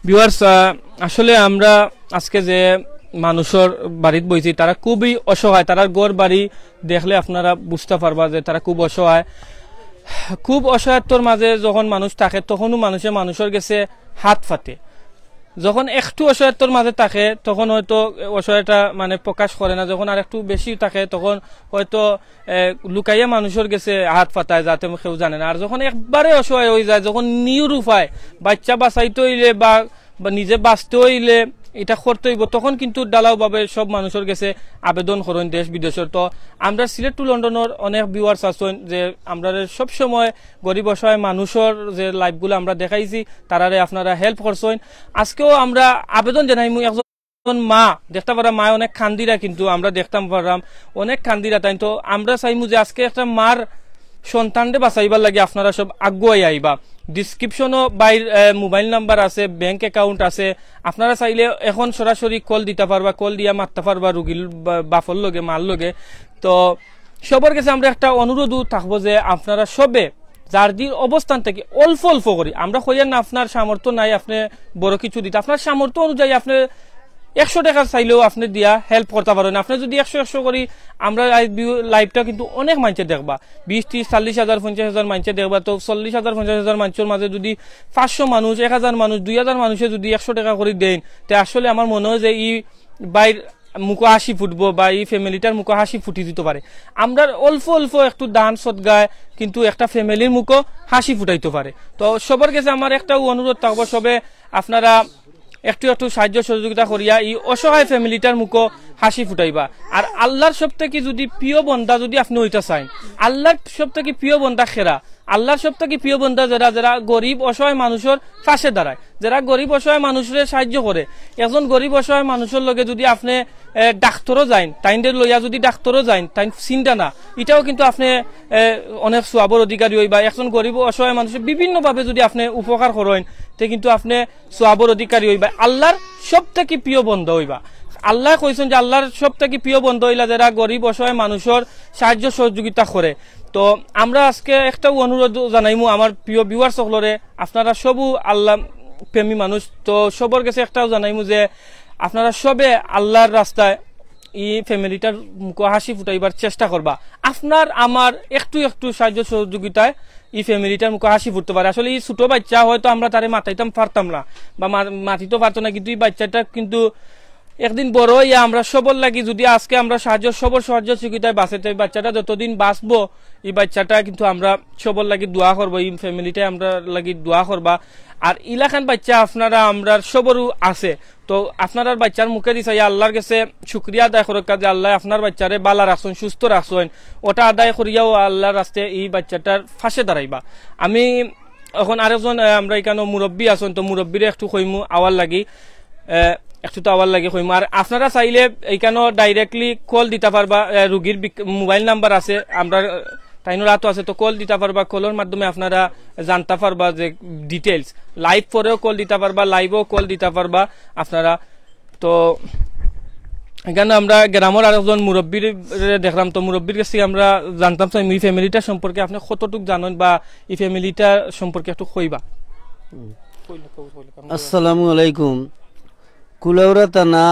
ভিউয়ার্স, আহ, আসলে আমরা আজকে যে মানুষের বাড়িত বইছি, তারা খুবই অসহায়, তারার ঘর বাড়ি দেখলে আপনারা বুঝতে পারবা যে তারা খুব অসহায়। খুব অসহায়ত্বর মাঝে যখন মানুষ থাকে, তখনও মানুষে মানুষের গেছে হাত পাতে। যখন একটু অসহায়ত্বর মাঝে থাকে, তখন হয়তো অসহায়তা মানে প্রকাশ করে না। যখন আর একটু বেশি থাকে, তখন হয়তো, এ, লুকাইয়া মানুষের গেছে হাত পাতায়, যাতে কেউ জানে না। আর যখন একবারে অসহায় হয়ে যায়, যখন নিরুপায়, বাচ্চা বাঁচাইতে হইলে বা, বা নিজে বাঁচতে হইলে এটা করতে হইব, তখন কিন্তু ঢালাওভাবে সব মানুষের গেছে আবেদন করেন দেশ বিদেশের। তো আমরা সিলেট টু লন্ডনের অনেক ভিউয়ার্স আছেন যে আমরা সব সময় গরিব অসহায় মানুষের যে লাইভগুলো আমরা দেখাইছি, তারারে আপনারা হেল্প করছেন। আজকেও আমরা আবেদন জানাইমু, একজন মা দেখতে পারা, মায় অনেক কান্দিরা, কিন্তু আমরা দেখতাম পারলাম অনেক কান্দিরা তাই। তো আমরা চাইমু যে আজকে একটা মার সন্তানরে বাঁচাইবার লাগি আপনারা সব আগুয়াই আইবা। ডিসক্রিপশনও বাইর, আহ, মোবাইল নাম্বার আছে, ব্যাংক অ্যাকাউন্ট আছে, আপনারা চাইলে এখন সরাসরি কল দিতে পারবা, কল দিয়া মারতে পারবা রুগীর বা-, বাপর লগে, মার লগে। তো সবার গেছে আমরা একটা অনুরোধও থাকবো যে আপনারা সবে যার দিন অবস্থান থেকে অল্প অল্প করি, আমরা কইয়ার না আপনার সামর্থ্য নাই আপনি বড় কিছু দিতে, আপনার সামর্থ্য অনুযায়ী আপনি একশো টাকার চাইলেও আপনি দিয়া হেল্প করতে পারেন। আপনি যদি একশো একশো করি, আমরা আজ ভিউ লাইভটা কিন্তু অনেক মানষে দেখবা, বিশ, ত্রিশ, চল্লিশ হাজার, পঞ্চাশ হাজার মানষে দেখবা। তো চল্লিশ হাজার, পঞ্চাশ হাজার মানষের মাঝে যদি পাঁচশো মানুষ, এক হাজার মানুষ, দুই হাজার মানুষে যদি একশো টাকা করি দেন, তে আসলে আমার মনে হয় যে এই বাইর মুখো হাসি ফুটবো বা এই ফ্যামিলিটার মুখো হাসি ফুটি দিতে পারে। আমরা অল্প অল্প একটু দান সদগায় কিন্তু একটা ফ্যামিলির মুখো হাসি ফুটাইতে পারে। তো সবার গেছে আমার একটা অনুরোধ থাকবো, সবে আপনারা একটু একটু সাহায্য সহযোগিতা করিয়া এই অসহায় ফ্যামিলিটার মুখো হাসি ফুটাইবা। আর আল্লাহর সব থেকে যদি প্রিয় বন্দা যদি আপনি হইতা চাইন, আল্লাহর সব থেকে প্রিয় বন্দা খেরা, আল্লাহর সব থেকে প্রিয় বন্দা যারা, যারা গরিব অসহায় মানুষের পাশে দাঁড়ায়, যারা গরিব অসহায় মানুষরে সাহায্য করে। একজন গরিব অসহায় মানুষের লগে যদি আপনি, এ, ডাক্তারও যাইন, তাইনরে লইয়া যদি ডাক্তারও যাইন, তাইন চিন্তা না, এটাও কিন্তু আপনি, এ, অনেক সওয়াবর অধিকারী হইবা। একজন গরিব অসহায় মানুষের বিভিন্নভাবে যদি আপনি উপকার করেন, তে কিন্তু আপনি সওয়াবর অধিকারী হইবা, আল্লাহর সব থেকে প্রিয় বন্দা হইবা। আল্লাহ কইছেন যে আল্লাহর সব থেকে প্রিয় বন্দা হইলা যারা গরিব অসহায় মানুষের সাহায্য সহযোগিতা করে। তো আমরা আজকে একটাউ অনুরোধ জানাইমু আমার প্রিয় ভিউয়ার্স সকলরে, আপনারা সবউ আল্লাহ প্রেমী মানুষ, তো সবর গেছে একটাউ জানাইমু যে আপনারা সবে আল্লাহর রাস্তায় ই ফ্যামিলিটার মুখো হাসি ফুটাইবার চেষ্টা করবা। আপনার আমার একটু একটু সাহায্য সহযোগিতায় ই ফ্যামিলিটার মুখো হাসি ফুটতে পারে। আসলে ই ছোট বাইচ্চা, হয়তো আমরা তারে মাতাইতাম পারতাম না বা মা-, মাতিতেও পারতো না, কিন্তু ই বাইচ্চাটা কিন্তু একদিন বড় অইয়া আমরা সবর লাগি, যদি আজকে আমরা সাহায্য, সবর সাহায্য সহযোগিতায় বাঁচে, তো ই বাইচ্চাটা যতদিন বাঁচবো, ই বাইচ্চাটা কিন্তু আমরা সবর লাগি দোয়া করবো, ই ফ্যামিলিটায় আমরার লাগি দোয়া করবা। আর ইলাখান বাইচ্চা আপনারা আমরার সবরউ আছে, তো আপনারার বাইচ্চার মুখেদি চাইয়া আল্লাহর গেছে শুকরিয়া আদায় করউক্কা যে আল্লায় আপনার বাইচ্চারে বালা রাখছইন, সুস্থ রাখছইন, ওটা আদায় করিয়াউ আল্লাহর রাস্তায় ই বাইচ্চাটার পাশে দাঁড়াইবা। আমি অখন আরেকজন, আহ, আমরা ইকানো মুরব্বি আছইন, তো মুরব্বিরে একটু কইমু আওয়ার লাগি, আহ, একটু তো আওয়ার লাগি কইমু। আর আপনারা চাইলে ইকানো directly call দিতা পারবা, আহ, রুগীর বিক-, মোবাইল নাম্বার আছে, আমরা, আহ, তাইনর আতো আছে, তো call দিতা পারবা, callর মাধ্যমে আপনারা জানতা পারবা যে details। Live পরেও call দিতা পারবা, liveও call দিতা পারবা আপনারা। তো ইকানো আমরা গ্রামর আরেকজন মুরব্বিরে দেখলাম, তো মুরব্বির গেছ থাকি আমরা জানতাম চাই ই ফ্যামিলিটার সম্পর্কে আপনে কতটুক জানইন বা ই ফ্যামিলিটার সম্পর্কে একটু কইবা। আসসালামু আলাইকুম। কুলাউড়া থানা,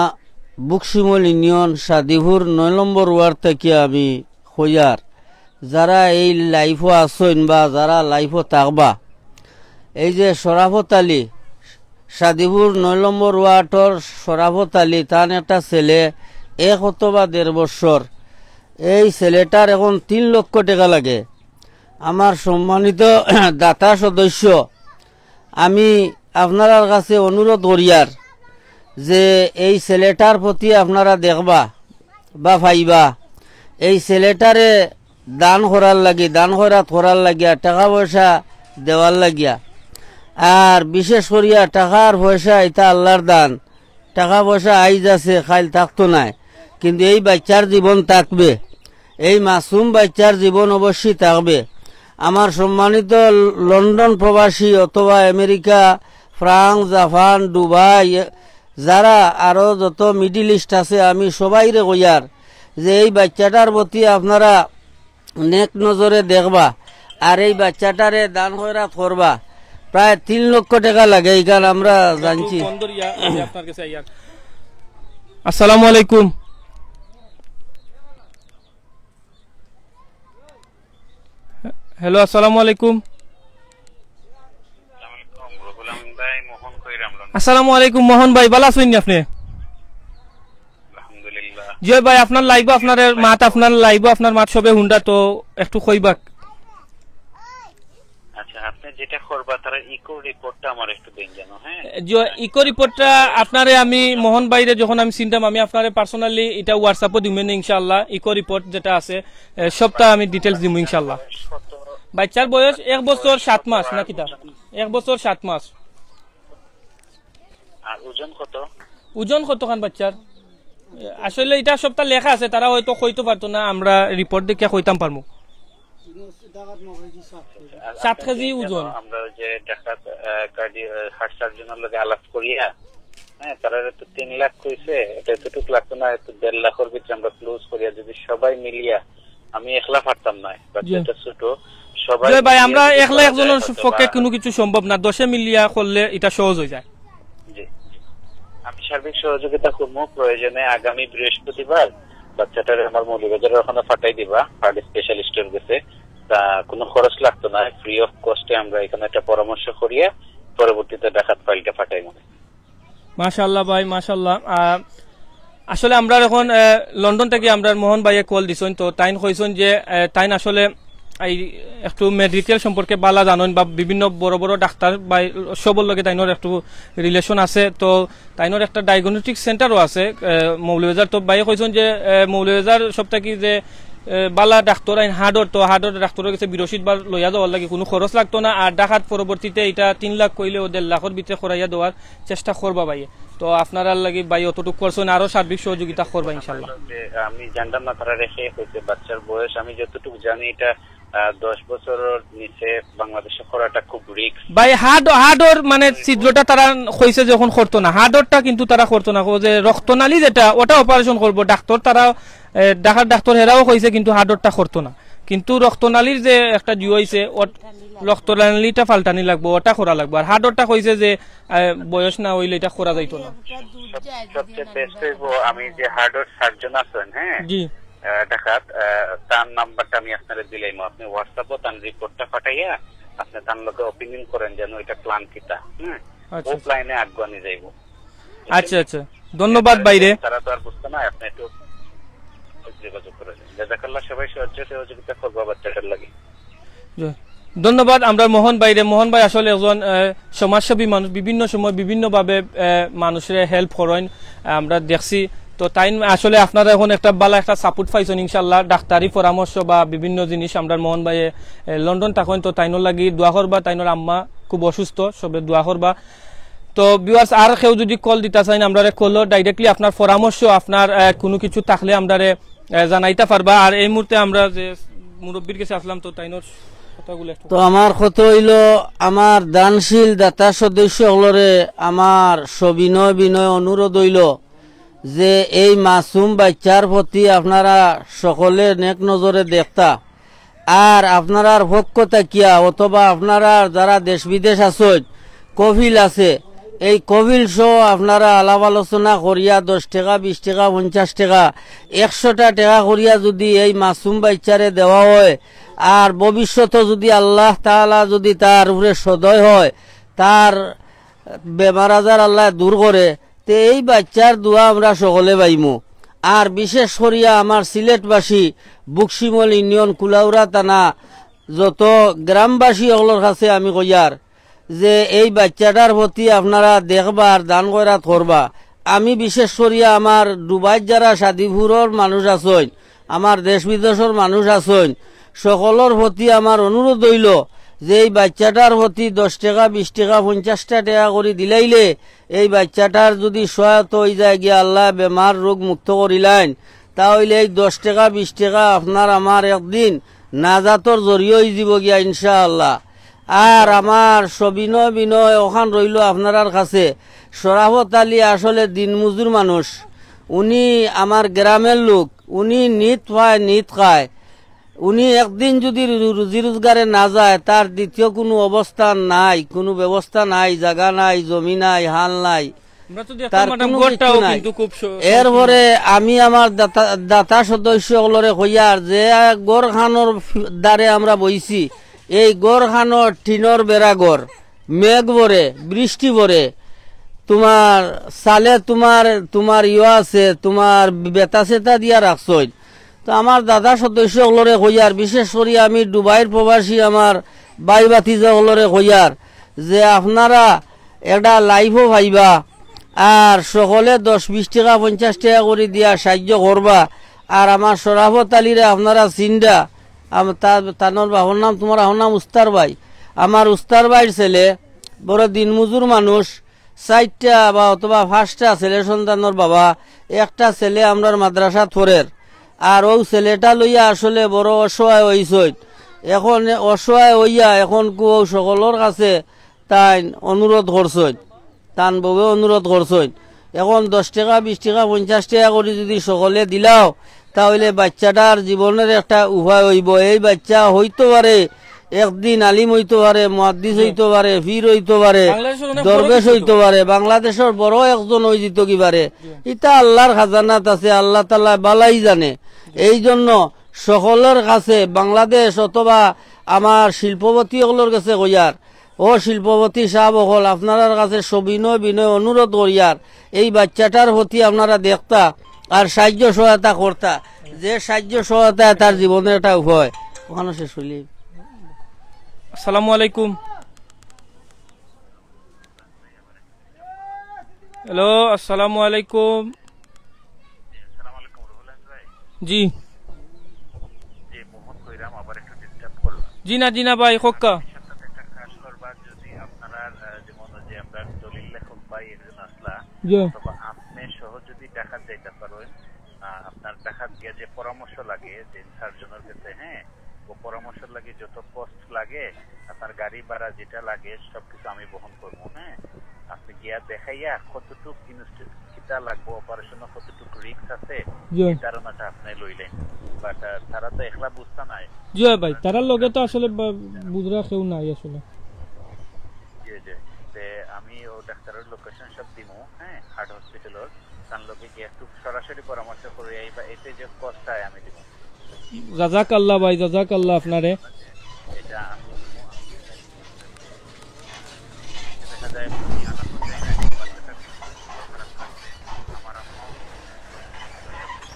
বুকশিমল ইউনিয়ন, সাদিপুর নয় নম্বর ওয়ার্ড থাকি আমি কইয়ার। যারা এই liveও আছইন বা যারা liveও থাকবা, এই যে শরাফত আলী, সাদিপুর নয় নম্বর ওয়ার্ডর শরাফত আলী, তান একটা ছেলে, এক অথবা দেড় বছর। এই ছেলেটার এখন তিন লক্ষ টেকা লাগে। আমার সম্মানিত দাতা সদস্য, আমি আপনারার কাছে অনুরোধ করিয়ার যে এই ছেলেটার প্রতি আপনারা দেখবা বা পাইবা, এই ছেলেটারে দান করার লাগি, দান খয়রাত করার লাগিয়া, টেকা পয়সা দেওয়ার লাগিয়া। আর বিশেষ করিয়া টেকা আর পয়সা ইতা আল্লার দান, টেকা পয়সা আইজ আছে, কাইল থাকতো নায়, কিন্তু এই বাইচ্চার জীবন থাকবে, এই মাসুম বাইচ্চার জীবন অবশ্যই থাকবে। আমার সম্মানিত লন্ডন প্রবাসী অথবা আমেরিকা, ফ্রান্স, জাপান, দুবাই, যারা আরো যত মিডল ইস্ট আছে, আমি সবাইরে কইয়ার যে এই বাইচ্চাটার প্রতি আপনারা নেক নজরে দেখবা, আর এই বাইচ্চাটারে দান খয়রাত করবা। প্রায় তিন লক্ষ টেকা লাগে, ইখান আমরা জানছি। বন্দর ইয়া, আমি আপনার কাছে আইয়ার। আসসালামু আলাইকুম। হ্যালো, আসসালামু আলাইকুম। আসসালামু আলাইকুম মোহন ভাই, ভালা আছইন নি আপনে? আলহামদুলিল্লাহ। জি ভাই, আপনার liveও আপনার মাত, আপনার liveও আপনার মাত সবে হুনরা, তো একটু কইবা। আচ্ছা, আপনি যেটা করবা, তারা ইকো রিপোর্টটা আমার একটু দেন যেন, হ্যাঁ? জি, ইকো রিপোর্টটা আপনারে আমি, মোহন ভাইরে যখন আমি চিনতাম, আমি আপনারে personally এটা WhatsApp-ও দিমু নে ইনশাআল্লাহ। ইকো রিপোর্ট যেটা আছে, এ, সবটা আমি details দিমু ইনশাআল্লাহ। বাইচ্চার বয়স এক বছর সাত মাস না কিতা? এক বছর সাত মাস। আর ওজন কত? ওজন কতখান বাইচ্চার? আসলে এটা সবটা লেখা আছে, তারা হয়তো কইতো পারতো না, আমরা রিপোর্ট দেখিয়া কইতাম পারমু। আর সাত কেজি ওজন। আমরা ওই যে ঢাকাত, আহ, কার্ডি-, আহ, হার্ট সার্জনের লগে আলাপ করিয়া, হ্যাঁ, তারা তো তিন লাখ কইছে, এটা এতটুক লাগতো না, একটু দেড় লাখের ভিতরে আমরা ক্লোজ করিয়া যদি সবাই মিলিয়া, আমি একলা পারতাম না, বাচ্চাটা ছোট, সবাই জয় ভাই, মিলিয়া আমরা যদি একলা করা যায় একজনের হয়তো পক্ষে বা কোনো কিছু সম্ভব না, দশে মিলিয়া করলে এটা সহজ হয়ে যায়। জি, জি। আমি সার্বিক সহযোগিতা করবো। প্রয়োজনে আগামী বৃহস্পতিবার বাচ্চাটারে আমার মৌলভীবাজারের ওখানে পাঠাই দিবা, হার্ট স্পেশালিস্টের গেছে। তা কোনো খরচ লাগতো না, ফ্রি অফ কস্টে আমরা এখানে একটা পরামর্শ করিয়া পরবর্তীতে ঢাকাত ফাইলটা পাঠাই মনে। মাশাআল্লাহ ভাই, মাশাআল্লাহ। আহ, আসলে আমরা এখন, আহ, লন্ডন থেকে আমরা মোহন ভাইয়ে কল দিছইন, তো তাইন কইছইন যে, আহ, তাইন আসলে এই একটু মেডিকেল সম্পর্কে বালা জানইন বা বিভিন্ন বড় বড় ডাক্তার বা সবর লগে তাইনর একটু রিলেশন আছে। তো তাইনর একটা ডায়াগনস্টিক সেন্টারও আছে, আহ, মৌলভীবাজার। তো ভাইয়ে কইছইন যে, আহ, মৌলভীবাজার সব থাকি যে, আহ, বালা ডাক্তার আইন হার্টর, তো হার্টর ডাক্তারের গেছে বৃহস্পতিবার লইয়া যাওয়ার লাগি কোনো খরচ লাগতো না। আর ঢাকাত পরবর্তীতে এটা তিন লাখ কইলেও দেড় লাখর ভিতরে করাইয়া দেওয়ার চেষ্টা করবা ভাইয়ে। তো আপনারার লাগি ভাই অতটুকু করছইন, আরো সার্বিক সহযোগিতা করবা ইনশাআল্লাহ। যে আমি জানতাম না তারা রেখে হইতে বাচ্চার বয়স, আমি যতটুকু জানি এটা, আহ, দশ বছরের নিচে বাংলাদেশে করাটা খুব রিস্ক। ভাই হার্ট, হার্টর মানে ছিদ্রটা তারা কইছে যখন করতো না, হার্টরটা কিন্তু তারা করতো না, কো যে রক্তনালী যেটা ওটা অপারেশন করবো ডাক্তার, তারা, এ, ঢাকার ডাক্তার হেরাও কইছে কিন্তু হার্টরটা করতো না। কিন্তু রক্তনালীর যে একটা জিও অইছে, ওট-, রক্তনালীটা পাল্টানি লাগবো, ওটা করা লাগবো। আর হার্টটা কইছে যে, আহ, বয়স না অইলে ইটা করা যাইতো না। সব-, সবচেয়ে বেস্ট অইবো আমি যে হার্টর সার্জন আছেন, হ্যাঁ, জি। আহ, ঢাকাত, আহ, তার নাম্বারটা আমি আপনারে দিলাইমু। আপনি WhatsApp-ও তার রিপোর্টটা পাঠাইয়া আপনি তার লগে ওপিনিয়ন করেন যেন এটা প্ল্যান কিতা, হ্যাঁ, আচ্ছা, ও আচ্ছা। প্ল্যানে আগুয়ানি যাইবো। আচ্ছা, আচ্ছা। ধন্যবাদ ভাইরে। তারা তো আর বুঝতো না, আপনি একটু যোগাযোগ করে দিন। জাযাকাল্লাহ, সবাই সাহায্য সহযোগিতা করবা বাচ্চাটার লাগি। জি। ধন্যবাদ আমরার মোহন ভাইরে। মোহন ভাই আসলে একজন, আহ, সমাজসেবী মানুষ, বিভিন্ন সময় বিভিন্নভাবে, আহ, মানুষরে হেল্প করইন, আহ, আমরা দেখছি। তো তাইন আসলে আপনারা এখন একটা ভালা একটা সাপোর্ট পাইছইন ইনশাআল্লাহ, ডাক্তারি পরামর্শ বা বিভিন্ন জিনিস। আমরার মোহন ভাইয়ে, আহ, লন্ডন থাকইন, তো তাইনর লাগি দোয়া করবা, তাইনর আম্মা খুব অসুস্থ, সবে দোয়া করবা। তো ভিউয়ার্স, আর কেউ যদি কল দিতা চাইন, আমরারে কলও ডাইরেক্টলি আপনার পরামর্শ, আপনার, আহ, কুনু কিছু থাকলে আমরারে, আহ, জানাইতা পারবা। আর এই মুহূর্তে আমরা যে মুরব্বির গেছে আসলাম, তো তাইনর কথাগুলো একটু তো আমার কথা অইলো, আমার দানশীল দাতা সদস্য অকলরে আমার সবিনয় বিনয় অনুরোধ অইলো যে এই মাসুম বাচ্চার প্রতি আপনারা সকলে নেক নজরে দেখতা। আর আপনারার পক্ষ থাকিয়া অথবা আপনারার যারা দেশ বিদেশ আছইন, কফিল আছে, এই কফিল সহ আপনারা আলাপ আলোচনা করিয়া দশ টেকা, বিশ টেকা, পঞ্চাশ টেকা, একশোটা টেকা করিয়া যুদি এই মাসুম বাচ্চারে দেওয়া হয়, আর ভবিষ্যতে যুদি আল্লাহ তাআলা যুদি তার উপরে সদয় হয়, তার বেমার আজার আল্লায় দূর করে, তে এই বাচ্চার দোয়া আমরা সকলে পাইমু। আর বিশেষ করিয়া আমার সিলেটবাসী, বুকশিমল ইউনিয়ন, কুলাউড়া থানা, যত গ্রামবাসী অকলর কাছে আমি কইয়ার যে এই বাচ্চাটার প্রতি আপনারা দেখবা আর দান খয়রাত করবা। আমি বিশেষ করিয়া আমার ডুবাইত যারা শাদিপুরর মানুষ আছইন, আমার দেশ বিদেশর মানুষ আছইন, সকলর প্রতি আমার অনুরোধ অইলো যে এই বাচ্চাটার প্রতি দশ টেকা, বিশ টেকা, পঞ্চাশটা টেকা করি দিলাইলে এই বাচ্চাটার যুদি সহায়তা অইযায় গিয়া, আল্লায় বেমার রোগ মুক্ত করিলাইন, তা অইলে এই দশ টেকা, বিশ টেকা আপনার আমার একদিন নাজাতর জরিয়া অইযিবো গিয়া ইনশাআল্লাহ। আর আমার সবিনয় বিনয় অখান রইলো আপনারার কাছে। শরাফত আলী আসলে দিনমজুর মানুষ, উনি আমার গ্রামের লোক, উনি নিত পায় নিত খায়। উনি একদিন যুদি রু-, রুজি রোজগারে না যায়, তার দ্বিতীয় কুনু অবস্থান নাই, কুনু ব্যবস্থা নাই, জাগা নাই, জমি নাই, হাল নাই, আমরা তো দেখতাম তার কুনু কিচ্ছু নাই। কিন্তু খুব স-, এরপরে আমি আমার দাতা, দাতা সদস্য অকলরে কইয়ার যে ঘরখানর ফি-, দ্বারে আমরা বইছি, এই ঘরখানর টিনর বেড়া ঘর, মেঘ পড়ে, বৃষ্টি পড়ে, তোমার সালে তোমার, তোমার ইয়ো আছে, তোমার বেতা সেতা দিয়া রাখছইন। তো আমার দাতা সদস্য অকলরে কইয়ার, বিশেষ করি আমি ডুবাইর প্রবাসী আমার ভাই ভাতিজা অকলরে কইয়ার যে আপনারা একটা লাইফও পাইবা, আর সকলে দশ বিশ টেকা পঞ্চাশ টেকা করি দিয়া সাহায্য করবা। আর আমার শরাফত আলীরে আপনারা চিনরা, আম-, তা-, তানর বাবার নাম, তোমার বাবার নাম উস্তার ভাই, আমার উস্তার ভাইর ছেলে বড় দিনমজুর মানুষ, চাইরটা বা অথবা পাঁচটা ছেলে সন্তানর বাবা, একটা ছেলে আমরার মাদ্রাসাত পড়ের, আর অউ ছেলেটা লইয়া আসলে বড় অসহায় অইছইন। এখন অসহায় অইয়া এখন কু অউ সকলর কাছে তাইন অনুরোধ করছইন, তান বউয়ে অনুরোধ করছইন। এখন দশ টেকা, বিশ টেকা, পঞ্চাশ টেকা করি যুদি সকলে দিলাও, তা অইলে বাচ্চাটার জীবনের একটা উপায় অইবো। এই বাচ্চা অইতো পারে একদিন আলিম অইতো পারে, মুহাদ্দিস জি। অইতো পারে, পীর অইতো পারে, বাংলাদেশের অনেক বড় দরবেশ কিছু অইতো পারে, বাংলাদেশর বড় একজন অইযিতো কি পারে। জি। ইতা আল্লার খাজানাত আছে, আল্লা তাআলায় বালাই জানে। এই জন্য সকলর কাছে বাংলাদেশ অথবা আমার শিল্পপতি অকলর কাছে কইয়ার, ও শিল্পপতি সাব অকল, আপনারার কাছে সবিনয় বিনয় অনুরোধ করিয়ার, এই বাচ্চাটার প্রতি আপনারা দেখতা আর সাহায্য সহায়তা করতা, যে সাহায্য সহায়তায় তার জীবনের একটা উপায়। অখানো শেষ অইলি। আসসালামু আলাইকুম। হ্যালো, আসসালামু আলাইকুম। জি। জি, মোহন কইরাম, আবার একটু ডিস্টার্ব করলাম। জি না, জি না ভাই, খোক্কা। আপনার সাথে একটা কাজ করবা, যদি আপনারা, আহ, যেমন ওই যে আমরা দলিল লেখক ভাই একজন আসলা, জি। অথবা আপনি সহ যদি ঢাকাত যাইতা পারেন, আহ, আপনার ঢাকাত গিয়া যে পরামর্শ লাগে যে সার্জনের কাছে, হ্যাঁ, ও পরামর্শ লাগে যত কস্ট লাগে, আপনার গাড়ি ভাড়া যেটা লাগে সবকিছু আমি বহন করবো, হ্যাঁ। আপনি গিয়া দেখাইয়া কতটুক ইনস্টে-, কিতা লাগবো, অপারেশনে কতটুক রিস্ক আছে, জি। এই ধারণাটা আপনি লইলেন। বাট তারা তো একলা বুঝতা নাই। জি অয় ভাই, তারার লগে তো আসলে বা-, বুঝরা কেউ নাই আসলে। জি, জি। তে আমি ও ডাক্তারর লোকেশন সব দিমু, হ্যাঁ, হার্ট হসপিটালর। তার লগে গিয়া একটু সরাসরি পরামর্শ করি আইবা, এতে যে কষ্ট হয় আমি দিমু। জাজাকাল্লাহ ভাই, জাজাকাল্লাহ আপনারে। এটা আমি দিমু। দেখা যায়, আমি আলাপ করতে চাই না, বাচ্চাটা খারাপ লাগছে। আমার আম্মা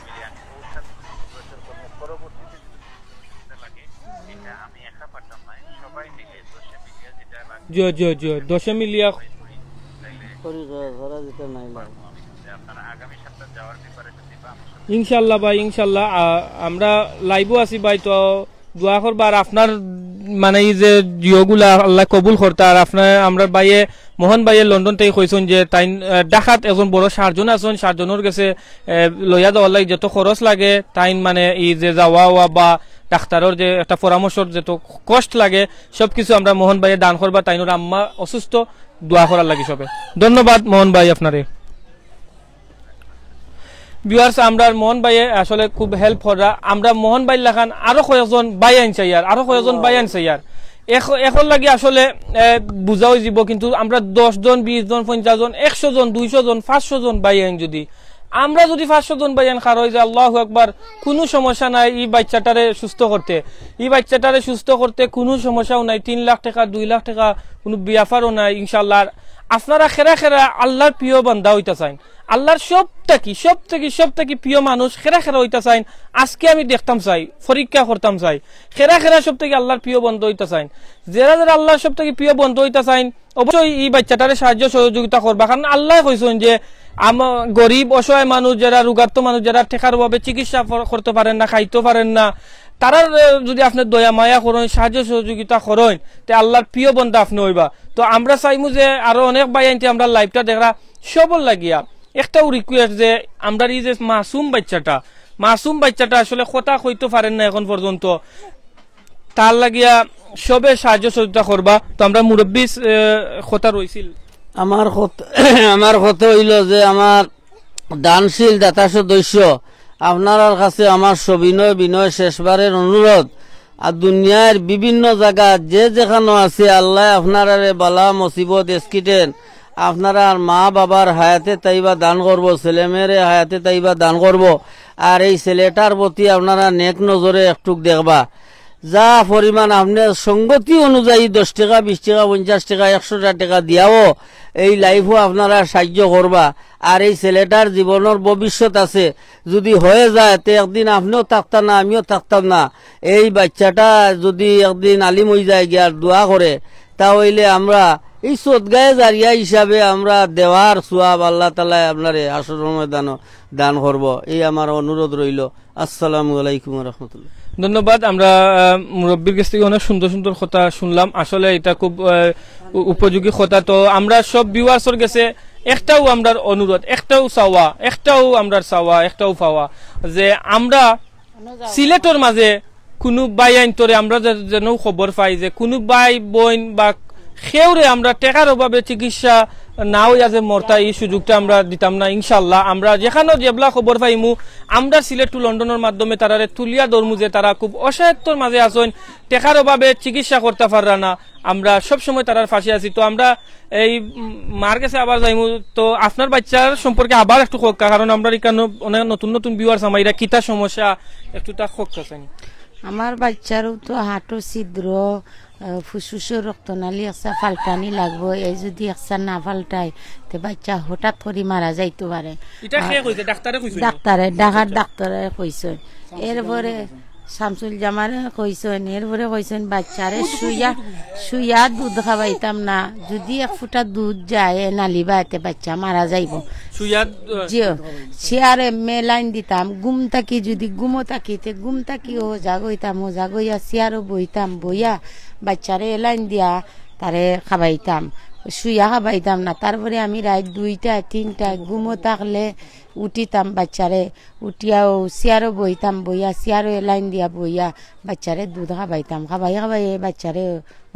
মিলিয়ান ও সাথে পরবর্তীতে যদি লাগে, এটা আমি একা পারতাম না, সবাই মিলে দশে মিলিয়া যেটা লাগে, জি, জি, জি, দশে মিলিয়া। করি করা ছাড়া যেটা নাই না। আপনারা আগামী সপ্তাহে যাওয়ার ব্যাপারে যদি বা আমার সাথে ইনশাল্লাহ ভাই, ইনশাল্লাহ। আ, আমরা লাইভও আছি ভাই, তো দোয়া করবা। আর আপনার মানে এই যে জিওগুলা আল্লাহ কবুল করতা, আর আপনার আমরা ভাইয়ে, মোহন ভাইয়ে লন্ডন থেকে কইছইন যে তাইন, আহ, ঢাকাত একজন বড় সার্জন আছইন, সার্জনর গেছে, আহ, লইয়া যাওয়ার লাগি যত খরচ লাগে, তাইন মানে এই যে যাওয়া আওয়া বা ডাক্তারর যে একটা পরামর্শর যত কষ্ট লাগে, সব কিছু আমরা মোহন ভাইয়ে দান করবা। তাইনর আম্মা অসুস্থ, দোয়া করার লাগি সবে। ধন্যবাদ মোহন ভাই আপনারে। ভিউয়ার্স, আমরার মোহন ভাইয়ে আসলে খুব হেল্প কররা। আমরা মোহন ভাইর লাখান আরো কয়েকজন ভাইয়াইন চাইয়ার, আরো কয়েকজন ভাইয়াইন চাইয়ার। এখ-, এখন লাগি আসলে, এ, বুঝা অইযিবো, কিন্তু আমরা দশ জন, বিশ জন, পঞ্চাশ জন, একশো জন, দুইশো জন, পাঁচশো জন ভাইয়াইন যদি, আমরা যদি পাঁচশো জন ভাইয়াইন খাড়া অই যাই, আল্লাহু আকবার, কুনু সমস্যা নাই। ই বাচ্চাটারে সুস্থ করতে, ই বাচ্চাটারে সুস্থ করতে কুনু সমস্যাও নাই। তিন লাখ টেকা, দুই লাখ টেকা কুনু ব্যাপারও নাই, ইনশাআল্লাহ। আর আপনারা কেরা কেরা আল্লাহর প্রিয় বান্দা অইতা চাইন, আল্লাহর সব থাকি, সব থাকি, সব থাকি প্রিয় মানুষ কেরা কেরা অইতা চাইন, আজকে আমি দেখতাম চাই, পরীক্ষা করতাম চাই, কেরা কেরা সব থাকি আল্লাহর প্রিয় বান্দা অইতা চাইন। যেরা যেরা আল্লাহর সব থাকি প্রিয় বান্দা অইতা চাইন, অবশ্যই ই বাচ্চাটারে সাহায্য সহযোগিতা করবা, কারণ আল্লায় কইছইন যে আম-, গরিব, অসহায় মানুষ, যেরা রোগাক্ত মানুষ, যেরা টেকার অভাবে চিকিৎসা ফর-, করতে পারেন না, খাইতে পারেন না, তারার, এ, যদি আপনে দয়া মায়া করইন, সাহায্য সহযোগিতা করইন, তে আল্লাহর প্রিয় বান্দা আপনে অইবা। তো আমরা চাইমু যে আরো অনেক ভাইয়াইন্তে আমরা লাইভটা দেখরা, সবর লাগিয়া একটাউ রিকোয়েস্ট যে আমরার ই যে মাসুম বাচ্চাটা, মাসুম বাচ্চাটা আসলে কথা কইতো পারের না এখন পর্যন্ত, তার লাগিয়া সবে সাহায্য সহযোগিতা করবা। তো আমরা মুরব্বীর, এ, কথা রইছিল। আমার কত-, আমার কথা অইলো যে আমার দানশীল দাতা সদস্য, আপনারার কাছে আমার সবিনয় বিনয় শেষবারের অনুরোধ, আর দুনিয়ার বিভিন্ন জাগাত যে যেখানো আছে, আল্লায় আপনারারে বালা মুসিবত, accident, আপনারার মা বাবার হায়াতে তাইবা দান করবো, ছেলে মেয়েরে হায়াতে তাইবা দান করবো। আর এই ছেলেটার প্রতি আপনারা নেক নজরে একটুক দেখবা। যা পরিমাণ আপনার সঙ্গতি অনুযায়ী দশ টেকা, বিশ টেকা, পঞ্চাশ টেকা, একশোটা টেকা দিয়াও এই লাইফও আপনারা সাহায্য করবা। আর এই ছেলেটার জীবনর ভবিষ্যৎ আছে, যদি হয়ে যায়, তে একদিন আপনেও থাকতা না, আমিও থাকতাম না। এই বাচ্চাটা যদি একদিন আলিম অই যায় গিয়া আর দোয়া করে, তা অইলে আমরা এই সদগায়ে জারিয়া হিসাবে আমরা দেওয়ার সওয়াব আল্লাহ তাআলায় আপনারে হাশরর ময়দানো দান করবো। এই আমার অনুরোধ রইলো। আসসালামু আলাইকুম ওয়া রাহমাতুল্লাহ। ধন্যবাদ। আমরা, আহ, মুরব্বীর গেছ থাকি অনেক সুন্দর সুন্দর কথা শুনলাম। আসলে এটা খুব, আহ, উ-, উপযোগী কথা। তো আমরা সব ভিউয়ার্সর গেছে একটাউ আমরার অনুরোধ, একটাউ চাওয়া, একটাউ আমরার চাওয়া, একটাউ পাওয়া, যে আমরা সিলেটর মাঝে কুনু ভাইয়াইন্তরে আমরা যে-, যেন খবর পাই যে কুনু ভাই বইন বা কেউরে আমরা টেকার অভাবে চিকিৎসা না অইয়া যে মরতা, ই সুযোগটা আমরা দিতাম না। ইনশাআল্লাহ, আমরা যেখানো যেবলা খবর পাইমু, আমরা Sylhet to London-র মাধ্যমে তারারে তুলিয়া ধরমু যে তারা খুব অসহায়ত্বর মাঝে আছইন, টেকার অভাবে চিকিৎসা করতা পাররা না। আমরা সব সময় তারার পাশে আছি। তো আমরা এই, উম, মার গেছে আবার যাইমু। তো আপনার বাচ্চার সম্পর্কে আবার একটু কউক্কা, কারণ আমরার ইখানো অনেক নতুন নতুন ভিউয়ার্স, আমার ইটা কিতা সমস্যা, একটু তা কউক্কা চাইন। আমার বাচ্চারও তো হার্টও ছিদ্র, আহ, ফুসফুসও রক্তনালী একসা ফাল্টানি লাগবো। এই যদি একসা না ফাল্টায়, তে বাচ্চা হঠাৎ করি মারা যাইতো পারে। ইটা কে আর কইছে? ডাক্তারে কইছে? ডাক্তারে, ঢাকার ডাক্তারে কইছে। এরপরে শামসুল জামালে কইছইন, এরপরে কইছইন বাচ্চারে শুইয়া, শুইয়া দুধ খাওয়াইতাম না, যদি এক ফুটা দুধ যায় এ নালি বায়তে বাচ্চা মারা যাইবো। শুইয়া, আহ, জি, চেয়ারে মেলাইন দিতাম, ঘুম থাকি যদি ঘুমো থাকি তে ঘুম থাকিও সজাগ অইতাম, সজাগ অইয়া চেয়ারো বইতাম, বইয়া বাচ্চারে এলাইন দিয়া তারে খাবাইতাম, শুইয়া খাবাইতাম না। তারপরে আমি রাইত দুইটায় তিনটায় ঘুমো থাকলে উঠিতাম বাচ্চারে, উঠিয়া অউ চেয়ারো বইতাম, বইয়া চেয়ারো এ লাইন দিয়া বইয়া বাচ্চারে দুধ খাবাইতাম, খাবাই খাবাই এই বাচ্চারে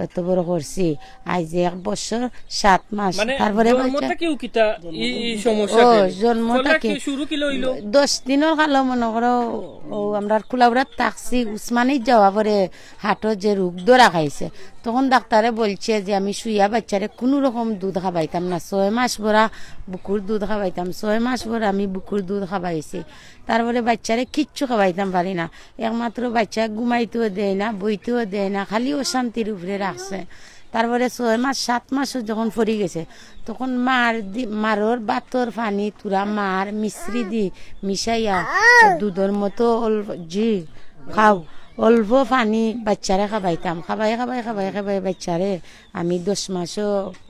অত বড় করছি। আইজ এক বছর সাত মাস। মানে, তারপরে জন্ম বাচ্চা থাকিউ কিতা ই, ই সমস্যা ও, কেন? জন্ম কলা থাকি কি শুরু কিলা অইলো? দশ দিনর কালো মনো করো, অউ আমরার কুলাউড়াত থাকছি, উসমানীত যাওয়া পরে হাটত যে রোগ ধরা খাইছে, তখন ডাক্তারে বলছে যে আমি শুইয়া বাচ্চারে কুনু রকম দুধ খাবাইতাম না, ছয় মাস ভরা বুকুর দুধ খাবাইতাম, ছয় মাস ভরা আমি বুকুর দুধ খাবাইছি। তারপরে বাচ্চারে কিচ্ছু খাবাইতাম পারি না, একমাত্র বাচ্চা ঘুমাইতেও দেয় না, বইতেও দেয় না, খালি অশান্তির উপরে রাখছে। তারপরে ছয় মাস, সাত মাসও যখন ফরি গেছে, তখন মার দি-, মারর ভাতর পানি থুড়া মার মিশ্রি দি মিশাইয়া দুধর মতো অল্প, জি, খাও, অল্প পানি বাচ্চারে খাবাইতাম, খাবাই, খাবাই, খাবাই, খাবাই বাচ্চারে। আমি দশ মাসও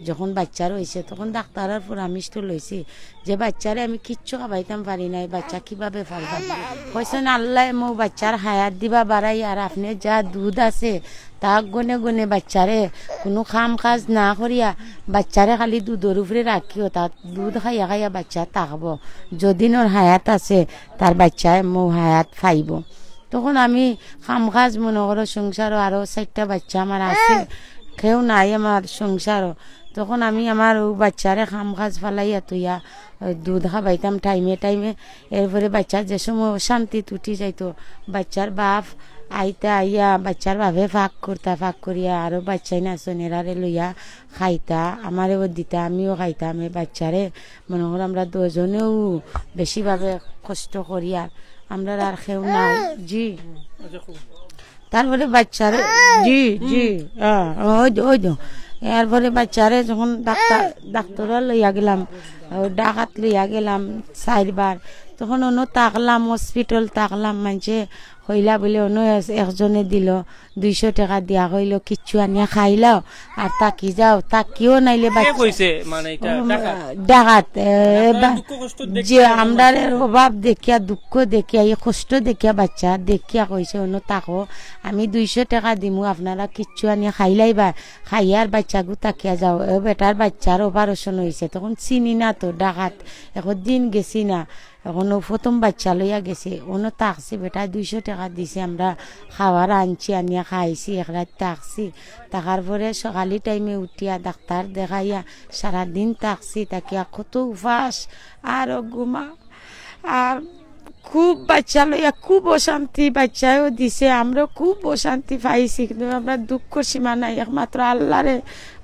যখন বাচ্চা রইছে, তখন ডাক্তারর পরামর্শ লইছি যে বাচ্চারে আমি কিচ্ছু খাবাইতাম পারি না, এই বাচ্চা কিভাবে পালতাম? কইছইন, "আল্লায় মো বাচ্চার হায়াত দিবা বাড়াই, আর আপনে যা দুধ আছে, তা গনে গনে বাচ্চারে কুনু কাম কাজ না করিয়া বাচ্চারে খালি দুধর উপরে রাখিও, তার দুধ খাইয়া খাইয়া বাচ্চা থাকবো, যদিন ওর হায়াত আছে, তার বাচ্চায় মো হায়াত পাইবো।" তখন আমি কাম কাজ মনো করো, সংসারও আরো চাইরটা বাচ্চা আমার আছে, কেউ নাই আমার সংসারও। তখন আমি আমার অউ বাচ্চারে কাম কাজ ফালাইয়া থইয়া, আহ, দুধ খাবাইতাম টাইমে টাইমে। এরপরে বাচ্চা যে সময় অশান্তিত উঠি যাইতো, বাচ্চার বাপ আইতা, আইয়া বাচ্চার বাপে ফাঁক করতা, ফাঁক করিয়া আরো বাচ্চাইন আছইন এরারে লইয়া খাইতা, আমারেও দিতা, আমিও খাইতাম। এই বাচ্চারে মনো করো আমরা দুইজনেউ বেশিভাবে কষ্ট করিয়ার, আমরার আর কেউ নাই। জি। তারপরে বাচ্চারে, জি, জি, আহ, ওই যে, ওই যে। এরপরে বাচ্চারে যখন ডাক্তার, ডাক্তারো লইয়া গেলাম, ও, ঢাকাত লইয়া গেলাম চাইরবার, তখন অনো থাকলাম, হসপিটাল থাকলাম, মানষে কইলা বুলে অনো এস-, একজনে দিল দুইশো টেকা দিয়া, কইল, "কিচ্ছু আনিয়া খাইলাও, আর থাকি যাও, থাকিও নাইলে কে বাচ্চা।" কইছে? মানে, এটা উম, ঢাকাত? ঢাকাত, এ, মানে, আপনারা বা-, দুঃখ কষ্ট যে দেখিয়া আমরার এর অভাব দেখিয়া, দুঃখ দেখিয়া, এই কষ্ট দেখিয়া, বাচ্চা দেখিয়া কইছে, "অনো থাকো, আমি দুইশো টেকা দিমু, আপনারা কিচ্ছু আনিয়া খাইলাইবা, খাইয়ার বাচ্চাগু থাকিয়া যাও।" এ বেটার বাচ্চার অপারেশন অইছে, তখন চিনি না তো ঢাকাত, একদিন গেছি না। অখন অউ প্রথম বাচ্চা লইয়া গেছে, অনো থাকছি, বেটায় দুইশো টেকা দিছে, আমরা খাওয়ার আনছি, আনিয়া খাইছি, এক রাইত থাকছি। থাকার পরে সকালি টাইমে উঠিয়া ডাক্তার দেখাইয়া সারাদিন থাকছি, থাকিয়া কত উপাস আর ঘুমা, আর খুব বাচ্চা লইয়া খুব অশান্তি, বাচ্চায়ও দিছে, আমরাও খুব অশান্তি পাইছি, কিন্তু আমরা দুঃখ সীমা নাই, একমাত্র আল্লারে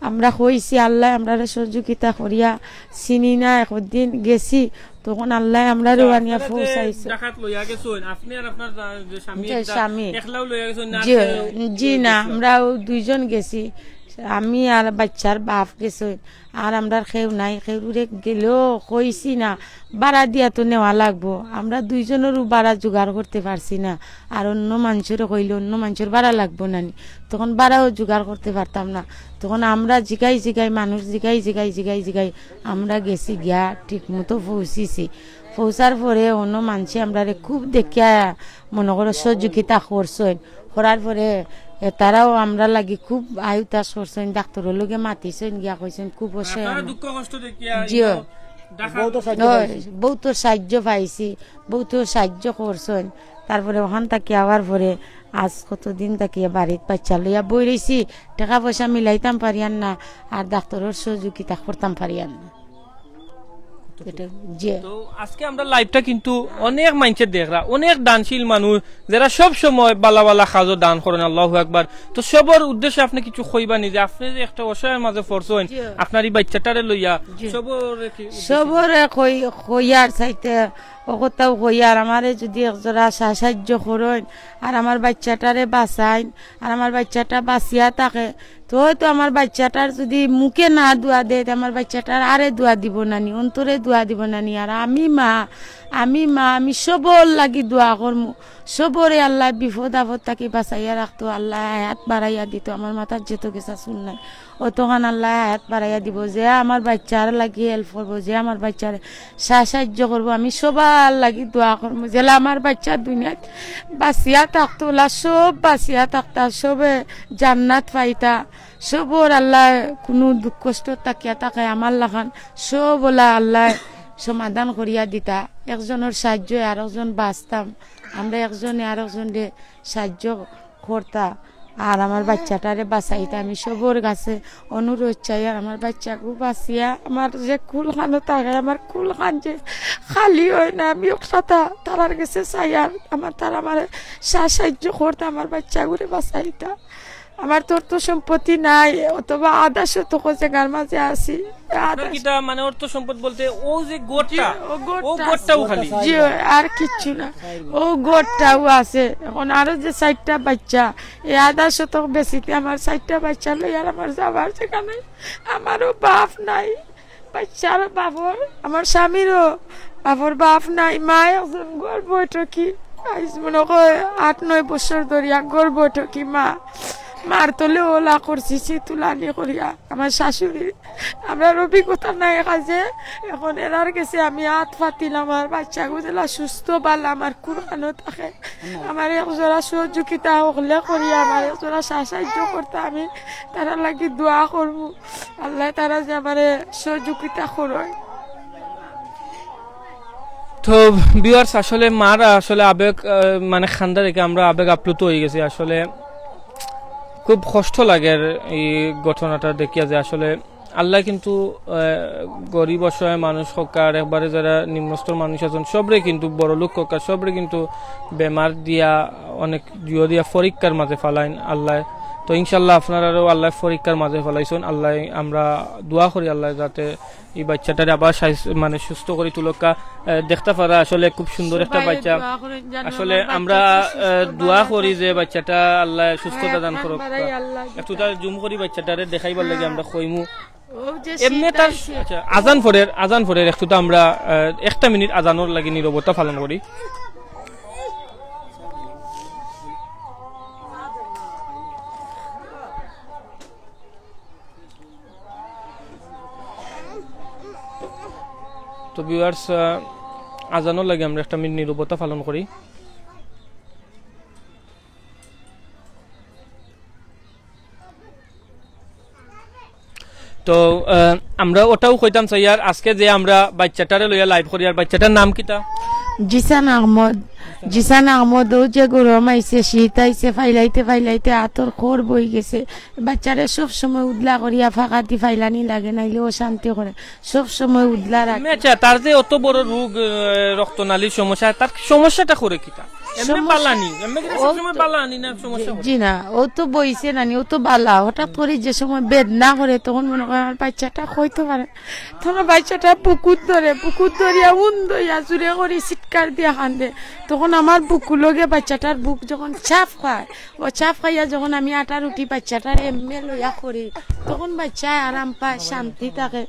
আমরা কইছি, আল্লায় আমরারে সহযোগিতা করিয়া চিনি না, একদিন গেছি, তখন আল্লায় আমরারে আচ্ছা, আনিয়া আপনারা যে পৌঁছাইছে। ঢাকাত লইয়া গেছইন, আপনি আর আপনার যা-, যে স্বামী যে একটা স্বামী। একলাও লইয়া গেছইন, না জি, আর কেউ জি না, গেছে? আমরা অউ দুইজন গেছি, আমি আর বাচ্চার বাপ গেছইন, আর আমরার কেউ নাই। কেউরে গেলেও কইছি না, ভাড়া দিয়া তো নেওয়া লাগবো, আমরা দুইজনেরও ভাড়া জোগাড় করতে পারছি না, আর অন্য মানষরে কইলে অন্য মানষর ভাড়া লাগবো না নি, তখন ভাড়াও জোগাড় করতে পারতাম না। তখন আমরা জিগাই জিগাই, মানুষ জিগাই জিগাই, জিগাই জিগাই আমরা গেছি, গিয়া ঠিক মতো পৌঁছিছি। পৌঁছার পরে অন্য মানষে আমরারে খুব দেখিয়া, মনো করো, সহযোগিতা করছইন, করার পরে এ, তারাও আমরার লাগি খুব আইতাস করছইন, ডাক্তারর লগে মাতিছইন, গিয়া কইছইন খুব অসহায় আপনারা আমা-, দুঃখ কষ্ট দেখিয়া জিও। ইনো ডাকাত বউত সাহায্য ওই, পাইছি। বউত সাহায্য পাইছি, বউত সাহায্য করছইন। তারপরে অখান থাকি আওয়ার পরে আজ কতদিন থাকি বাড়িত বাচ্চা লইয়া বই রইছি, টেকা পয়সা মিলাইতাম পারিয়ার না, আর ডাক্তারর সহযোগিতা করতাম পারিয়ার না। এটা, জি। তো আজকে আমরা live টা কিন্তু অনেক মানষে দেখরা, অনেক দানশীল মানুষ, যারা সব সময় বালা বালা কাজও দান করেন, আল্লাহু আকবার। তো সবর উদ্দেশ্যে আপনি কিছু কইবা নি যে আপনি যে একটা অসহায় মাঝে পড়ছইন, জি। আপনার এই বাচ্চাটারে লইয়া, জি। সবরে কি উদ্দেশ্যে? সবরে কই, কইয়ার চাইতে, ও কথাও কইয়ার, আমারে যদি এক জোড়া সা-, সাহায্য করইন, আর আমার বাচ্চাটারে বাঁচাইন, আর আমার বাচ্চাটা বাঁচিয়া থাকে, তো হয়তো আমার বাচ্চাটার যদি মুখে না দোয়া দেয়, তে আমার বাচ্চাটার আরে দোয়া দিব না নি, অন্তরে দোয়া দিব না নি। আর আমি মা, আমি মা, আমি সবর লাগি দোয়া করমু। সবরে আল্লায় বিপদ আপদ থাকি বাঁচাইয়া রাখতো, আল্লায় হায়াত বাড়াইয়া দিতো। আমার মাথাত যেত গেছা চুল নাই, অতখান আল্লায় হায়াত বাড়াইয়া দিব। যে আমার বাচ্চার লাগি help করবো, যে আমার বাচ্চার সা-, সাহায্য করবো, আমি সবার লাগি দোয়া করমু। যেলা আমার বাচ্চা দুনিয়াত বাঁচিয়া থাকতো, ওলা সব বাঁচিয়া থাকতা, সবে জান্নাত পাইতা। সবর আল্লায় কুনু দুঃখ কষ্ট থাকিয়া থাকে আমার লাখান, সব ওলা আল্লায় সমাধান করিয়া দিতা। একজনর সাহায্যে আরকজন বাঁচতাম, আমরা একজনে আরকজনরে সাহায্য করতা, আর আমার বাচ্চাটারে বাঁচাইতা। আমি সবর কাছে অনুরোধ চাই, আর আমার বাচ্চাগু বাঁচিয়া আমার যে কুলখানো থাকে, আমার কুলখান যে খালি হয় না, আমি ওটা তারার কাছে চাই, আর আমার তারা আমার সা-, সাহায্য করতা, আমার বাচ্চাগুরে বাঁচাইতা। আমার তো অর্থ সম্পত্তি নাই, অথবা আধা শতক জাগার মাঝে আছি। আধা আপনার কিতা মানে অর্থ সম্পদ বলতে ও যে গড়টা, জি, ও গড়টা ও গড়টাও আছে। খালি? জি, আর কিচ্ছু না, ও গড়টাও আছে। এখন আরো যে চারটা বাচ্চা, এই আধা শতক বেচিতে আমার চারটা বাচ্চা লই আর আমার যাবার জাগা নাই। আমারও বাপ নাই, বাচ্চার বাপর, আমার স্বামীরও বাপর বাপ নাই, মা একজন ঘর বৈঠকি। আইজ মনে কয় আট নয় বছর ধরিয়া ঘর বৈঠকি মা। মার তলে ওলা করছি, তুলানি করিয়া। আমার শাশুড়ি, আমরার অভিজ্ঞতা নাই কাজে। এখন এরার গেছে আমি আত পাতিলাম, আমার বাচ্চাগু যেলা সুস্থ বালা আমার কুরআনও থাকে। আমার এক জোড়া সহযোগিতা হকলে করিয়া, আমার এক জোড়া সা-, সাহায্য করতা, আমি তারার লাগি দোয়া করমু। আল্লায় তারা যে আমারে সহযোগিতা করইন। তো ভিউয়ার্স, আসলে মার আসলে আবেগ, আহ, মানে কান্দা দেখে আমরা আবেগ আপ্লুত হয়ে গেছি। আসলে খুব কষ্ট লাগের এই ঘটনাটা দেখিয়া, যে আসলে আল্লায় কিন্তু, আহ, গরিব অসহায় মানুষ হক্কা আর একবারে যারা নিম্নস্তর মানুষ আছেন, সবরে কিন্তু, বড় লোক হক্কা, সবরে কিন্তু বেমার দিয়া, অনেক জিও দিয়া পরীক্ষার মাঝে ফালাইন আল্লায়। তো ইনশাল্লাহ আপনারারও আল্লায় পরীক্ষার মাঝে ফালাইছইন। আল্লায়, আমরা দোয়া করি আল্লায় যাতে এই বাচ্চাটারে আবার সাইজ-, মানে সুস্থ করি তুলক্কা। আহ, দেখতা পারা আসলে খুব সুন্দর একটা সবাই বাচ্চা। দোয়া করইন যেন আসলে আমার আমরা, বাচ্চাটা সুস্থ আহ, দোয়া বালা করি থাকে। যে বাচ্চাটা আল্লায় সুস্থতা দান করুক। একটু তার জুম করি বাচ্চাটারে দেখাইবার লাগি আমরা কইমু। ও যে এমনি শীত তার, আইছে। আচ্ছা, আজান পড়ের, আজান পড়ের, একটু তো আমরা, আহ, একটা মিনিট আজানর লাগি নীরবতা পালন করি। তো ভিউয়ার্স, আহ, আজানর লাগি আমরা একটা মিনিট নীরবতা পালন করি। তো, আহ, আমরা ওটাও কইতাম চাই, আর আজকে যে আমরা বাচ্চাটারে লইয়া লাইভ করি, আর বাচ্চাটার নাম কিতা? জিসান আহমদ। জিসান আহমদ, ও যে গরম আইছে, শীত আইছে, ফাইলাইতে ফাইলাইতে আতর খোর বই গেছে। বাচ্চারে সব সময় উদলা করিয়া ফাঁকা দি ফাইলানি লাগে, নাইলে অশান্তি করে। সব সময় উদলা রাখে। আচ্ছা, তার যে অত বড় রোগ, আহ, রক্তনালীর সমস্যা, তার সমস্যাটা করে কিতা? এমনি সমস্যা বালানি, এমনি কিতা ও সবসময় তো বালানি না সমস্যা করে? জি না, ও তো বইছে নানি, ও তো বালা। হঠাৎ করে যে সময় বেদনা করে, তখন মনে করে আমার বাচ্চাটা কইতে পারে। তখন বাচ্চাটা বুকুত ধরে, বুকুত ধরিয়া উন দইয়া জুরে করি চিৎকার দিয়া কান্দে। তখন আমার বুকু লগে বাচ্চাটার বুক যখন চাপ খায়, ও চাপ খাইয়া যখন আমি আটা রুটি বাচ্চাটার এমনি লইয়া করি, তখন বাচ্চায় আরাম পায়, শান্তি থাকে।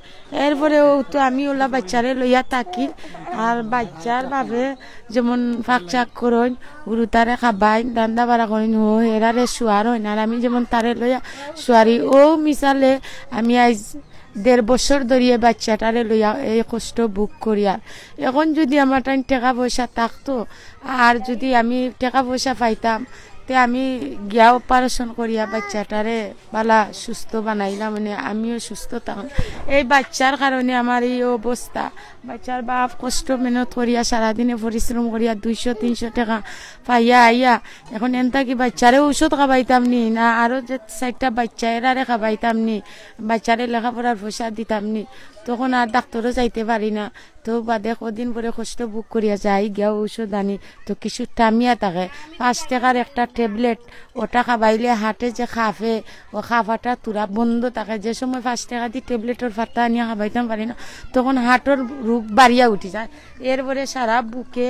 এরপরে ও তো আমি ওলা বাচ্চারে লইয়া থাকি, আর বাচ্চার বাবে যেমন ফাঁক চাক করইন, গুরুতারে খাবাইন, রান্দা বাড়া করইন, ও এরারে শুয়ার হইন, আর আমি যেমন তারে লইয়া শুয়ারি। ও মিসালে আমি আইজ দেড় বছর ধরিয়া বাচ্চাটারে লইয়া এই কষ্ট ভোগ করিয়ার। এখন যদি আমার টাইম টেকা পয়সা থাকতো, আর যদি আমি টেকা পয়সা পাইতাম, তে আমি গিয়া অপারেশন করিয়া বাচ্চাটারে বালা সুস্থ বানাইলাম, মানে আমিও সুস্থ থাকলাম। এই বাচ্চার কারণে আমার এই অবস্থা। বাচ্চার বাপ কষ্ট মেহনত করিয়া, সারাদিনে পরিশ্রম করিয়া দুইশো তিনশো টেকা পাইয়া আইয়া, এখন এন থাকি বাচ্চারে ঔষধ খাবাইতাম নি, না আরো যে চাইরটা বাচ্চা এরারে খাবাইতাম নি, বাচ্চারে লেখাপড়ার পয়সা দিতাম নি, তখন আর ডাক্তারও যাইতে পারি না। তো বাদে কদিন পরে কষ্ট ভোগ করিয়া যাই গিয়া ঔষধ আনি, তো কিছু টামিয়া থাকে, পাঁচ টেকার একটা ট্যাবলেট, ওটা খাবাইলে হাটে যে খাফে, ও খাফাটা তুরা বন্ধ থাকে। যে সময় পাঁচ টেকা দি ট্যাবলেটর ফাত্তা আনিয়া খাবাইতাম পারি না, তখন হাটর রোগ বাড়িয়া উঠি যায়। এরপরে সারা বুকে,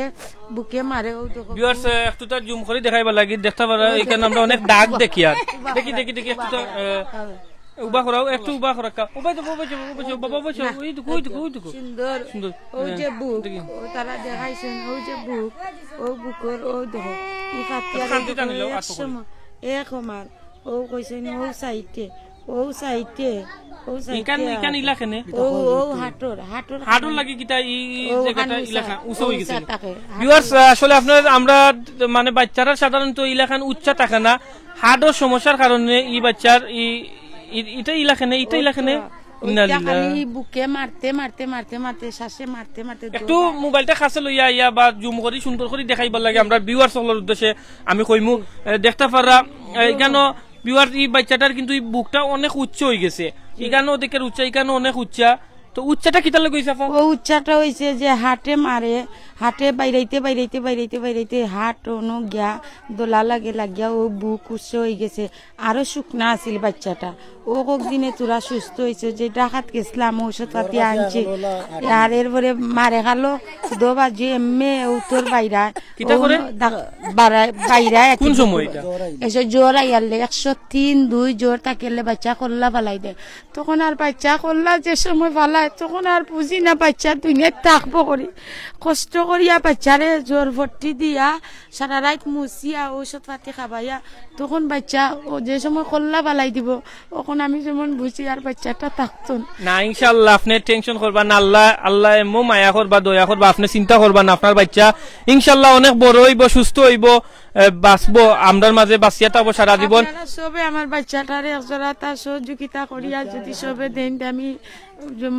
বুকে মারে, ও দেখো। ভিউয়ার্স, একটু তার জুম করি দেখাইবার লাগি, দেখতা পারা, এখানে আমরা অনেক দাগ দেখি আর। দেখি, দেখি, দেখি, একটু তো, আহ, উবা করাও, একটু উবা করা। উবা যাও, উবা যাও, উবা যাও, বাবা, উবা যাও। ওই দেখো, ওই দেখো, ওই দেখো। সুন্দর। সুন্দর। ও যে হ্যাঁ, বুক, দেখি। ও তারা দেখাইছেন, ও যে বুক, ও বুকর, ও দেখো। ই ফাতিয়া কান্দি দেখো, টানিল, এক আর তো করি। সময়, এক আমার, ও কইছেন, ও সাইডে, ও সাইডে, ও সাইডে ইখান, ইখান আর। ইলাখানে? ও, ও হাটর, হাটর হাটর খানে। লাগি কিতা ই, ই ও জায়গাটা হানুসা, ইলাখা, উঁচু ও হয়ে গেছে। উঁচা থাকে। ভিউয়ার্স, আসলে আপনার আমরা মানে বাচ্চারা সাধারণত ইলাখান উচ্চা থাকে না, হার্টর সমস্যার কারণে ই বাচ্চার ই, ই, ইটা ইলাখানে, ইটা ইলাখানে। ইন্না লিল্লাহ। খালি বুকে মারতে মারতে মারতে মারতে শ্বাসে মারতে মারতে একটু মোবাইলটা কাছে লইয়া আইয়া বা জুম করি সুন্দর করি দেখাইবার লাগি আমরা ভিউয়ার্স সকলর উদ্দেশ্যে আমি কইমু, এ, দেখতা পাররা, এ, ইখানো ভিউয়ার্স, ই বাচ্চাটার কিন্তু ই বুকটা অনেক উচ্চ অই গেছে। ইখানো দেখের উচ্চা, ইখানো অনেক উচ্চা। তো উচ্চাটা কিতার লাগি অইছে, আপা? ও উচ্চাটা অইছে যে হাটে মারে, হাটে বাইরাইতে বাইরাইতে বাইরাইতে বাইরাইতে হাট অনো গিয়া দলা লাগে, লাগিয়া ও বুক উচ্চ অই গেছে। আরো শুকনা আছিল বাচ্চাটা। ও কয়েকদিনে থুড়া সুস্থ অইছে, যে ঢাকাত গেছিলাম, ঔষধ পাতি আনছি। আর এরপরে মারে খালো, দো বাজি এমএ উত্তর বাইরা। কিতা করে? বাইরা কোন সময় এটা? এসে জ্বর আইয়ারলে, একশো তিন দুই জ্বর থাকিলে বাচ্চা কল্লা ফালাই দেয়। তখন আর বাচ্চা কল্লা যে সময় ফালায়, তখন আর বুঝি না বাচ্চা দুনিয়াত থাকবো করি। কষ্ট করিয়া বাচ্চারে জ্বর ভর্তি দিয়া, সারা রাইত মুছিয়া, ঔষধ পাতি খাবাইয়া, তখন বাচ্চা ও যে সময় কল্লা ফালাই দিব, তখন আমি যেমন বুঝি আর বাচ্চাটা থাকতো না। না, ইনশাআল্লাহ, আপনে টেনশন করবা না। আল্লাহ, আল্লাহ এমন মায়া করবা, দয়া করবা, আপনে চিন্তা করবা না। আপনার বাচ্চা ইনশাআল্লাহ অনেক বড় অইবো, সুস্থ অইবো, এ, বাঁচবো, আমরার মাঝে বাঁচিয়া থাকবো সারা জীবন। আপনারা সবে আমার বাচ্চাটারে একজোড়া তার সহযোগিতা করিয়া যদি সবে দেন, তে আমি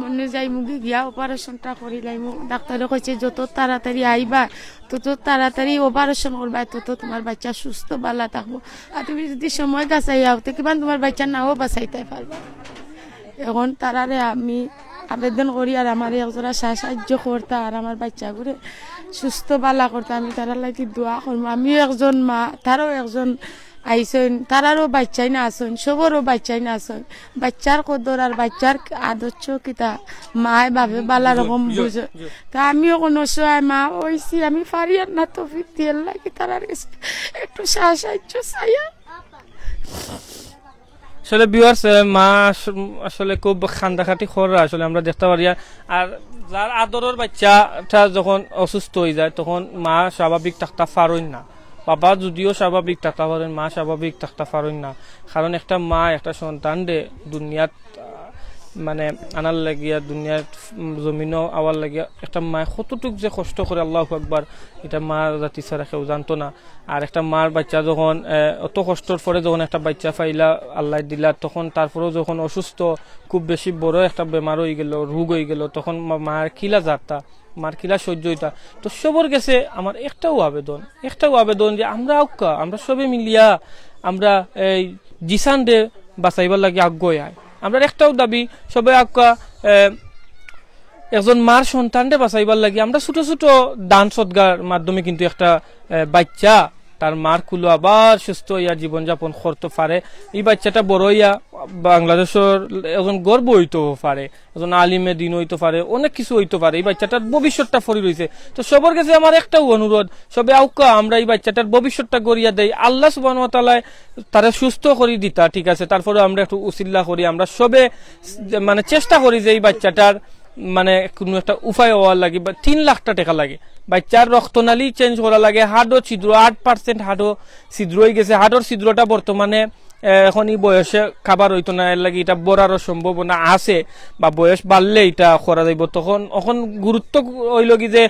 মনে যাইমুগি গিয়া অপারেশনটা করি লাইমু। ডাক্তারে কইছে যত তাড়াতাড়ি আইবা, তত তাড়াতাড়ি অপারেশন করবা, তত তোমার বাচ্চা সুস্থ বালা থাকবো। আর তুমি যদি সময় গাছাই আও, তে কিমান তোমার বাচ্চা নাও বাঁচাইতে পারবা। এখন তারারে আমি আবেদন করি, আর আমারে একজোড়া সা-, সাহায্য করতা, আর আমার বাচ্চাগুরে সুস্থ বালা করতা, আমি তারার লাগি দোয়া করমু। আমিও একজন মা, তারাও একজন আইছইন, তারারও বাচ্চাইন আছইন, সবরও বাচ্চাইন আছইন। বাচ্চার কদর আর বাচ্চার আদর্শ কিতা মায় বাপে বালা রকম বুঝে। তা আমিও কোনো অসহায় মা অইছি, আমি পারি আর না, তৌফিক দিয়ার লাগি তারার গেছে একটু সা-, সাহায্য চাইয়া। আসলে ভিউয়ার্স, মা আস-, আসলে খুব কান্দাকাটি কররা, আসলে আমরা দেখতা পারি। আর, আর যার আদরর বাচ্চাটা যখন অসুস্থ অই যায়, তখন মা স্বাভাবিক থাকতা পারইন না। বাবা যদিও স্বাভাবিক থাকতা পারইন, মা স্বাভাবিক থাকতা পারইন না। কারণ একটা মা একটা সন্তানরে দুনিয়াত, আহ, মানে, আনার লাগিয়া, দুনিয়াত, উম, জমিনো আওয়ার লাগিয়া একটা মায় কতটুক যে কষ্ট করে, আল্লাহু আকবার, ইটা মা জাতি ছাড়া কেউ জানতো না। আর একটা মার বাচ্চা যখন, আহ, অত কষ্টর পরে যখন একটা বাচ্চা পাইলা, আল্লায় দিলা, তখন তারপরেও যখন অসুস্থ, খুব বেশি বড় একটা বেমার অইগেলো, রোগ অইগেলো, তখন মা-, মার কিলা যাতা, মার কিলা সহ্য অইতা। তো সবর গেছে আমার একটাউ আবেদন, একটাউ আবেদন যে আমরা আউক্কা, আমরা সবে মিলিয়া আমরা এই জিসানরে বাঁচাইবার লাগি আগুয়াই আই। আমরার একটাউ দাবি, সবে আউক্কা, এ, একজন মার সন্তানরে বাঁচাইবার লাগি আমরা ছোট ছোট দান সদগার মাধ্যমে কিন্তু একটা, এ, বাচ্চা তার মার কুলো আবার সুস্থ অইয়া জীবনযাপন করতো পারে। ই বাচ্চাটা বড় অইয়া বাংলাদেশর একজন গর্ব অইতো পারে, একজন আলিমে দিন অইতো পারে, অনেক কিছু অইতো পারে। ই বাচ্চাটার ভবিষ্যৎটা পড়ি রইছে। তো সবর গেছে আমার একটাউ অনুরোধ, সবে আউক্কা আমরা ই বাচ্চাটার ভবিষ্যৎটা গড়িয়া দেই। আল্লাহ সুবহানাহু ওয়া তাআলায় তারে সুস্থ করি দিতা, ঠিক আছে, তারপরেও আমরা একটু উসিল্লা করি, আমরা সবে স-, মানে চেষ্টা করি যে ই বাচ্চাটার মানে কুনু একটা উপায় অওয়ার লাগি, বা তিন লাখটা টেকা লাগে, বাচ্চার রক্তনালী চেঞ্জ করা লাগে, হার্টও ছিদ্র, আট পার্সেন্ট হার্টও ছিদ্র অই গেছে, হার্টর ছিদ্রটা বর্তমানে, এ, এখন ই বয়সে কাভার অইতো না, এর লাগি ইটা ভরারও সম্ভাবনা আছে, বা বয়স বাড়লে ইটা করা যাইবো। তখন অখন গুরুত্ব অইলো কি যে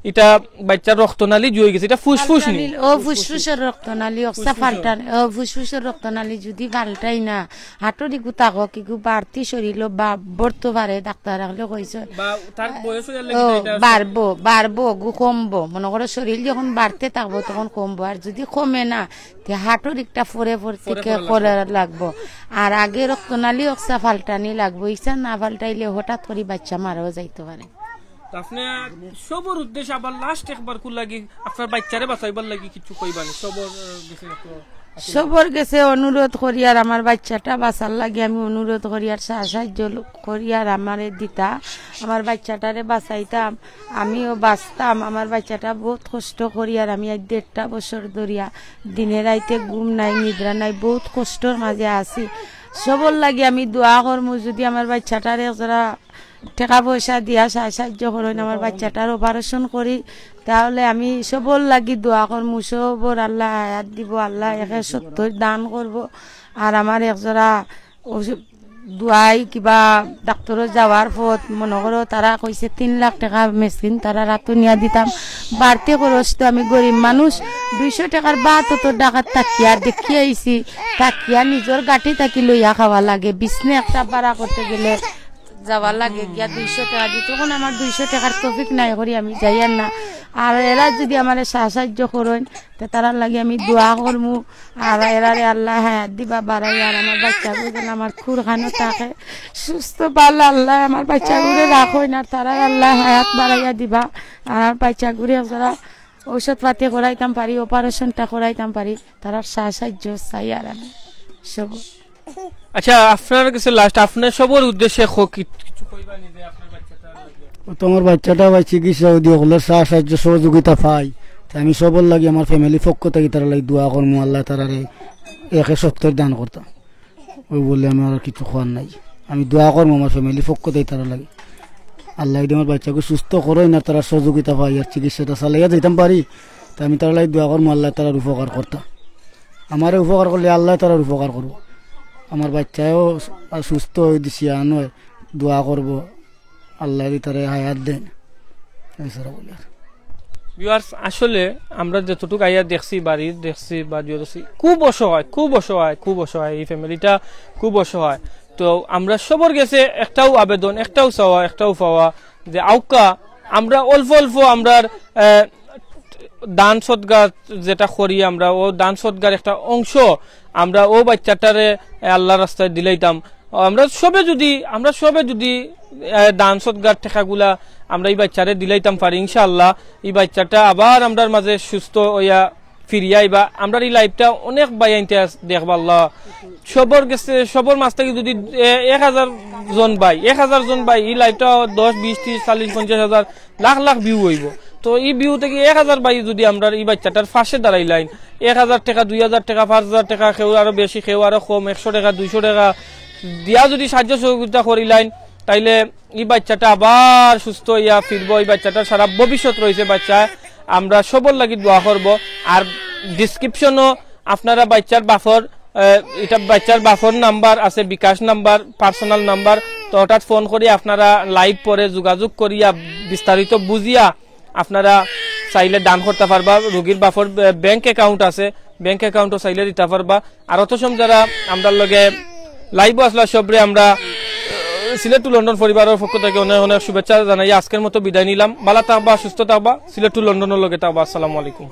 ইটা বাচ্চার রক্তনালী জুই গেছে, ইটা ফুসফুস নি। ও ফুসফুসর রক্তনালী, অক্সা ফাল্টানি, ও ফুসফুসর রক্তনালী যদি ফাল্টাই না, হার্টর ইগু থাকো, কিগু বাড়তি শরীরও বা-, বাড়তো পারে, ডাক্তার অকলে কইছে। বা তার বয়স অইয়ার লাগি ও, না, ইটা বাড়বো, বাড়বো, গু কমবো। মনো করো শরীর যখন বাড়তে থাকবো, তখন কমবো। আর যদি কমে না, তে হার্টর একটা পরে পরে পরে থেকে করা করা লাগবো। আর আগে রক্তনালী অক্সা ফাল্টানি লাগবো। ইচ্ছা না ফাল্টাইলে হঠাৎ করি বাচ্চা মারাও যাইতো পারে। তা আপনে সবর উদ্দেশ্যে আবার লাস্ট একবার কুন লাগি আপনার বাচ্চারে বাঁচাইবার লাগি কিছু কইবানি? সবর, আহ, গেছে একটু আসলে সবর গেছে অনুরোধ করি, আর আমার বাচ্চাটা বাঁচার লাগি আমি অনুরোধ করি, আর সা-, সাহায্য লো-, করি, আর আমারে দিতা, আমার বাচ্চাটারে বাঁচাইতাম, আমিও বাঁচতাম। আমার বাচ্চাটা বউত কষ্ট করি, আর আমি আজ দেড়টা বছর ধরিয়া দিনে রাইতে ঘুম নাই, নিদ্রা নাই, বউত কষ্টর মাঝে আছি। সবর লাগি আমি দোয়া করমু, যদি আমার বাচ্চাটারে একজোড়া টেকা পয়সা দিয়া সা-, সাহায্য করইন, আমার বাচ্চাটার অপারেশন করি, তাহলে আমি সবর লাগি দোয়া করমু। সবর আল্লাহ হায়াত দিবো, আল্লাহ একে সত্তর দান করবো। আর আমার একজোড়া ওষুধ দোয়াই কিবা ডাক্তারো যাওয়ার পথ, মনো করো, তারা কইছে তিন লাখ টেকা মেশিন তারার আতো নিয়া দিতাম, বাড়তি খরচ তো আমি গরিব মানুষ, দুইশো টেকার ভাত তো ঢাকাত থাকিয়া দেখি আইছি, থাকিয়া নিজর গাটি থাকি লইয়া খাওয়া লাগে, বিছনা একটা ভাড়া করতে গেলে যাওয়ার লাগে গিয়া দুইশো টেকা দিত। তখন আমার দুইশো টেকার তৌফিক নাই করি আমি যাইয়ার না। আর এরা যদি আমারে সাহায্য করইন, তে তারার লাগি আমি দোয়া করমু। আর এরারে আল্লায় হায়াত দিবা বাড়াইয়া, আর আমার বাচ্চাগুলো যেন আমার খুরখানো থাকে, সুস্থ ভালা আল্লায় আমার বাচ্চাগুলো রাখইন, আর তারার আল্লায় হায়াত বাড়াইয়া দিবা। আর আমার বাচ্চাগুলো যারা ঔষধ পাতি করাইতাম পারি, অপারেশনটা করাইতাম পারি, তারার সাহায্য চাই আর আমি সব। আচ্ছা, আপনার কাছে লাস্ট, আপনার সবর উদ্দেশ্যে ক-, কি-, কিছু কইবা নিজে আপনার বাচ্চাটা? ও তো আমার বাচ্চাটা ভাই চিকিৎসা যদি হকলর সাহায্য সহযোগিতা পাই, তে আমি সবর লাগি আমার ফ্যামিলি পক্ষ থাকি তারার লাগি দোয়া করমু, আল্লায় তারারে একে সত্তর দান করতা। ওই বলে আমার আর কিছু কওয়ার নাই। আমি দোয়া করমু আমার ফ্যামিলি পক্ষ থাকি তারার লাগি। আল্লায় যদি আমার বাচ্চাকে সুস্থ করইন আর তারার সহযোগিতা পাই আর চিকিৎসাটা চালাইয়া যাইতাম পারি, তে আমি তারার লাগি দোয়া করমু, আল্লায় তারার উপকার করতা। আমারে উপকার করলে আল্লায় তারার উপকার করবো। আমার বাচ্চাও আর সুস্থ অই দিছি, আনো দোয়া করবো, আল্লায় যদি তারে হায়াত দেন। এই সারা বলে আর। ভিউয়ার্স, আসলে আমরা যতটুকু আইয়া দেখছি, বাড়ির দেখছি, বাড়িও দেখছি, খুব অসহায়, খুব অসহায়, খুব অসহায়, এই ফ্যামিলিটা খুব অসহায়। তো আমরা সবর গেছে একটাও আবেদন, একটাও চাওয়া, একটাও পাওয়া, যে আউক্কা আমরা অল্প অল্প আমরার, আহ, দান সদকা যেটা করি আমরা, ও দান সদকার একটা অংশ আমরা ও বাচ্চাটারে আল্লাহর রাস্তায় দিলাইতাম। আমরা সবে যদি, আমরা সবে যদি, আহ, দান সদকার টেকাগুলা আমরা এই বাচ্চারে দিলাইতাম পারি, ইনশাআল্লাহ এই বাচ্চাটা আবার আমরার মাঝে সুস্থ অইয়া ফিরিয়া আইবা। আমরার এই লাইভটা অনেক ভাইয়াইন্তে আছ-, দেখবা আল্লাহ। সবর গেছে, সবর মাঝ থাকি যদি, এ, এক হাজার জন ভাই, এক হাজার জন ভাই, এই লাইভটা দশ, বিশ, ত্রিশ, চল্লিশ, পঞ্চাশ হাজার, লাখ লাখ ভিউ অইবো। তো এই ভিউ থাকি এক হাজার ভাই যদি আমরার এই বাচ্চাটার পাশে দাঁড়াইলাইন, এক হাজার টেকা, দুই হাজার টেকা, পাঁচ হাজার টেকা, কেউ আরো বেশি, কেউ আরো কম, একশো টেকা, দুইশো টেকা দিয়া যদি সাহায্য সহযোগিতা করিলাইন, তাইলে এই বাচ্চাটা আবার সুস্থ অইয়া ফিরবো। এই বাচ্চাটার সারা ভবিষ্যৎ রইছে বাচ্চা। আমরা সবর লাগি দোয়া করবো। আর ডেসক্রিপশনো আপনারা বাচ্চার বাপর, আহ, এটা বাচ্চার বাপর নাম্বার আছে, বিকাশ নাম্বার, পার্সোনাল নাম্বার। তো অটাত ফোন করি আপনারা লাইভ পরে যোগাযোগ করিয়া বিস্তারিত বুঝিয়া আপনারা চাইলে দান করতা পারবা। রুগীর বাপর, আহ, ব্যাংক অ্যাকাউন্ট আছে, ব্যাংক অ্যাকাউন্টও চাইলে দিতা পারবা। আর অত সময় যারা আমরার লগে লাইভও আছলা সবরে আমরা, আহ, সিলেট টু লন্ডন পরিবারর পক্ষ থাকি অনেক অনেক শুভেচ্ছা জানাই। আজকের মতো বিদায় নিলাম। ভালা থাকবা, সুস্থ থাকবা, সিলেট টু লন্ডনর লগে থাকবা। আসসালামু আলাইকুম।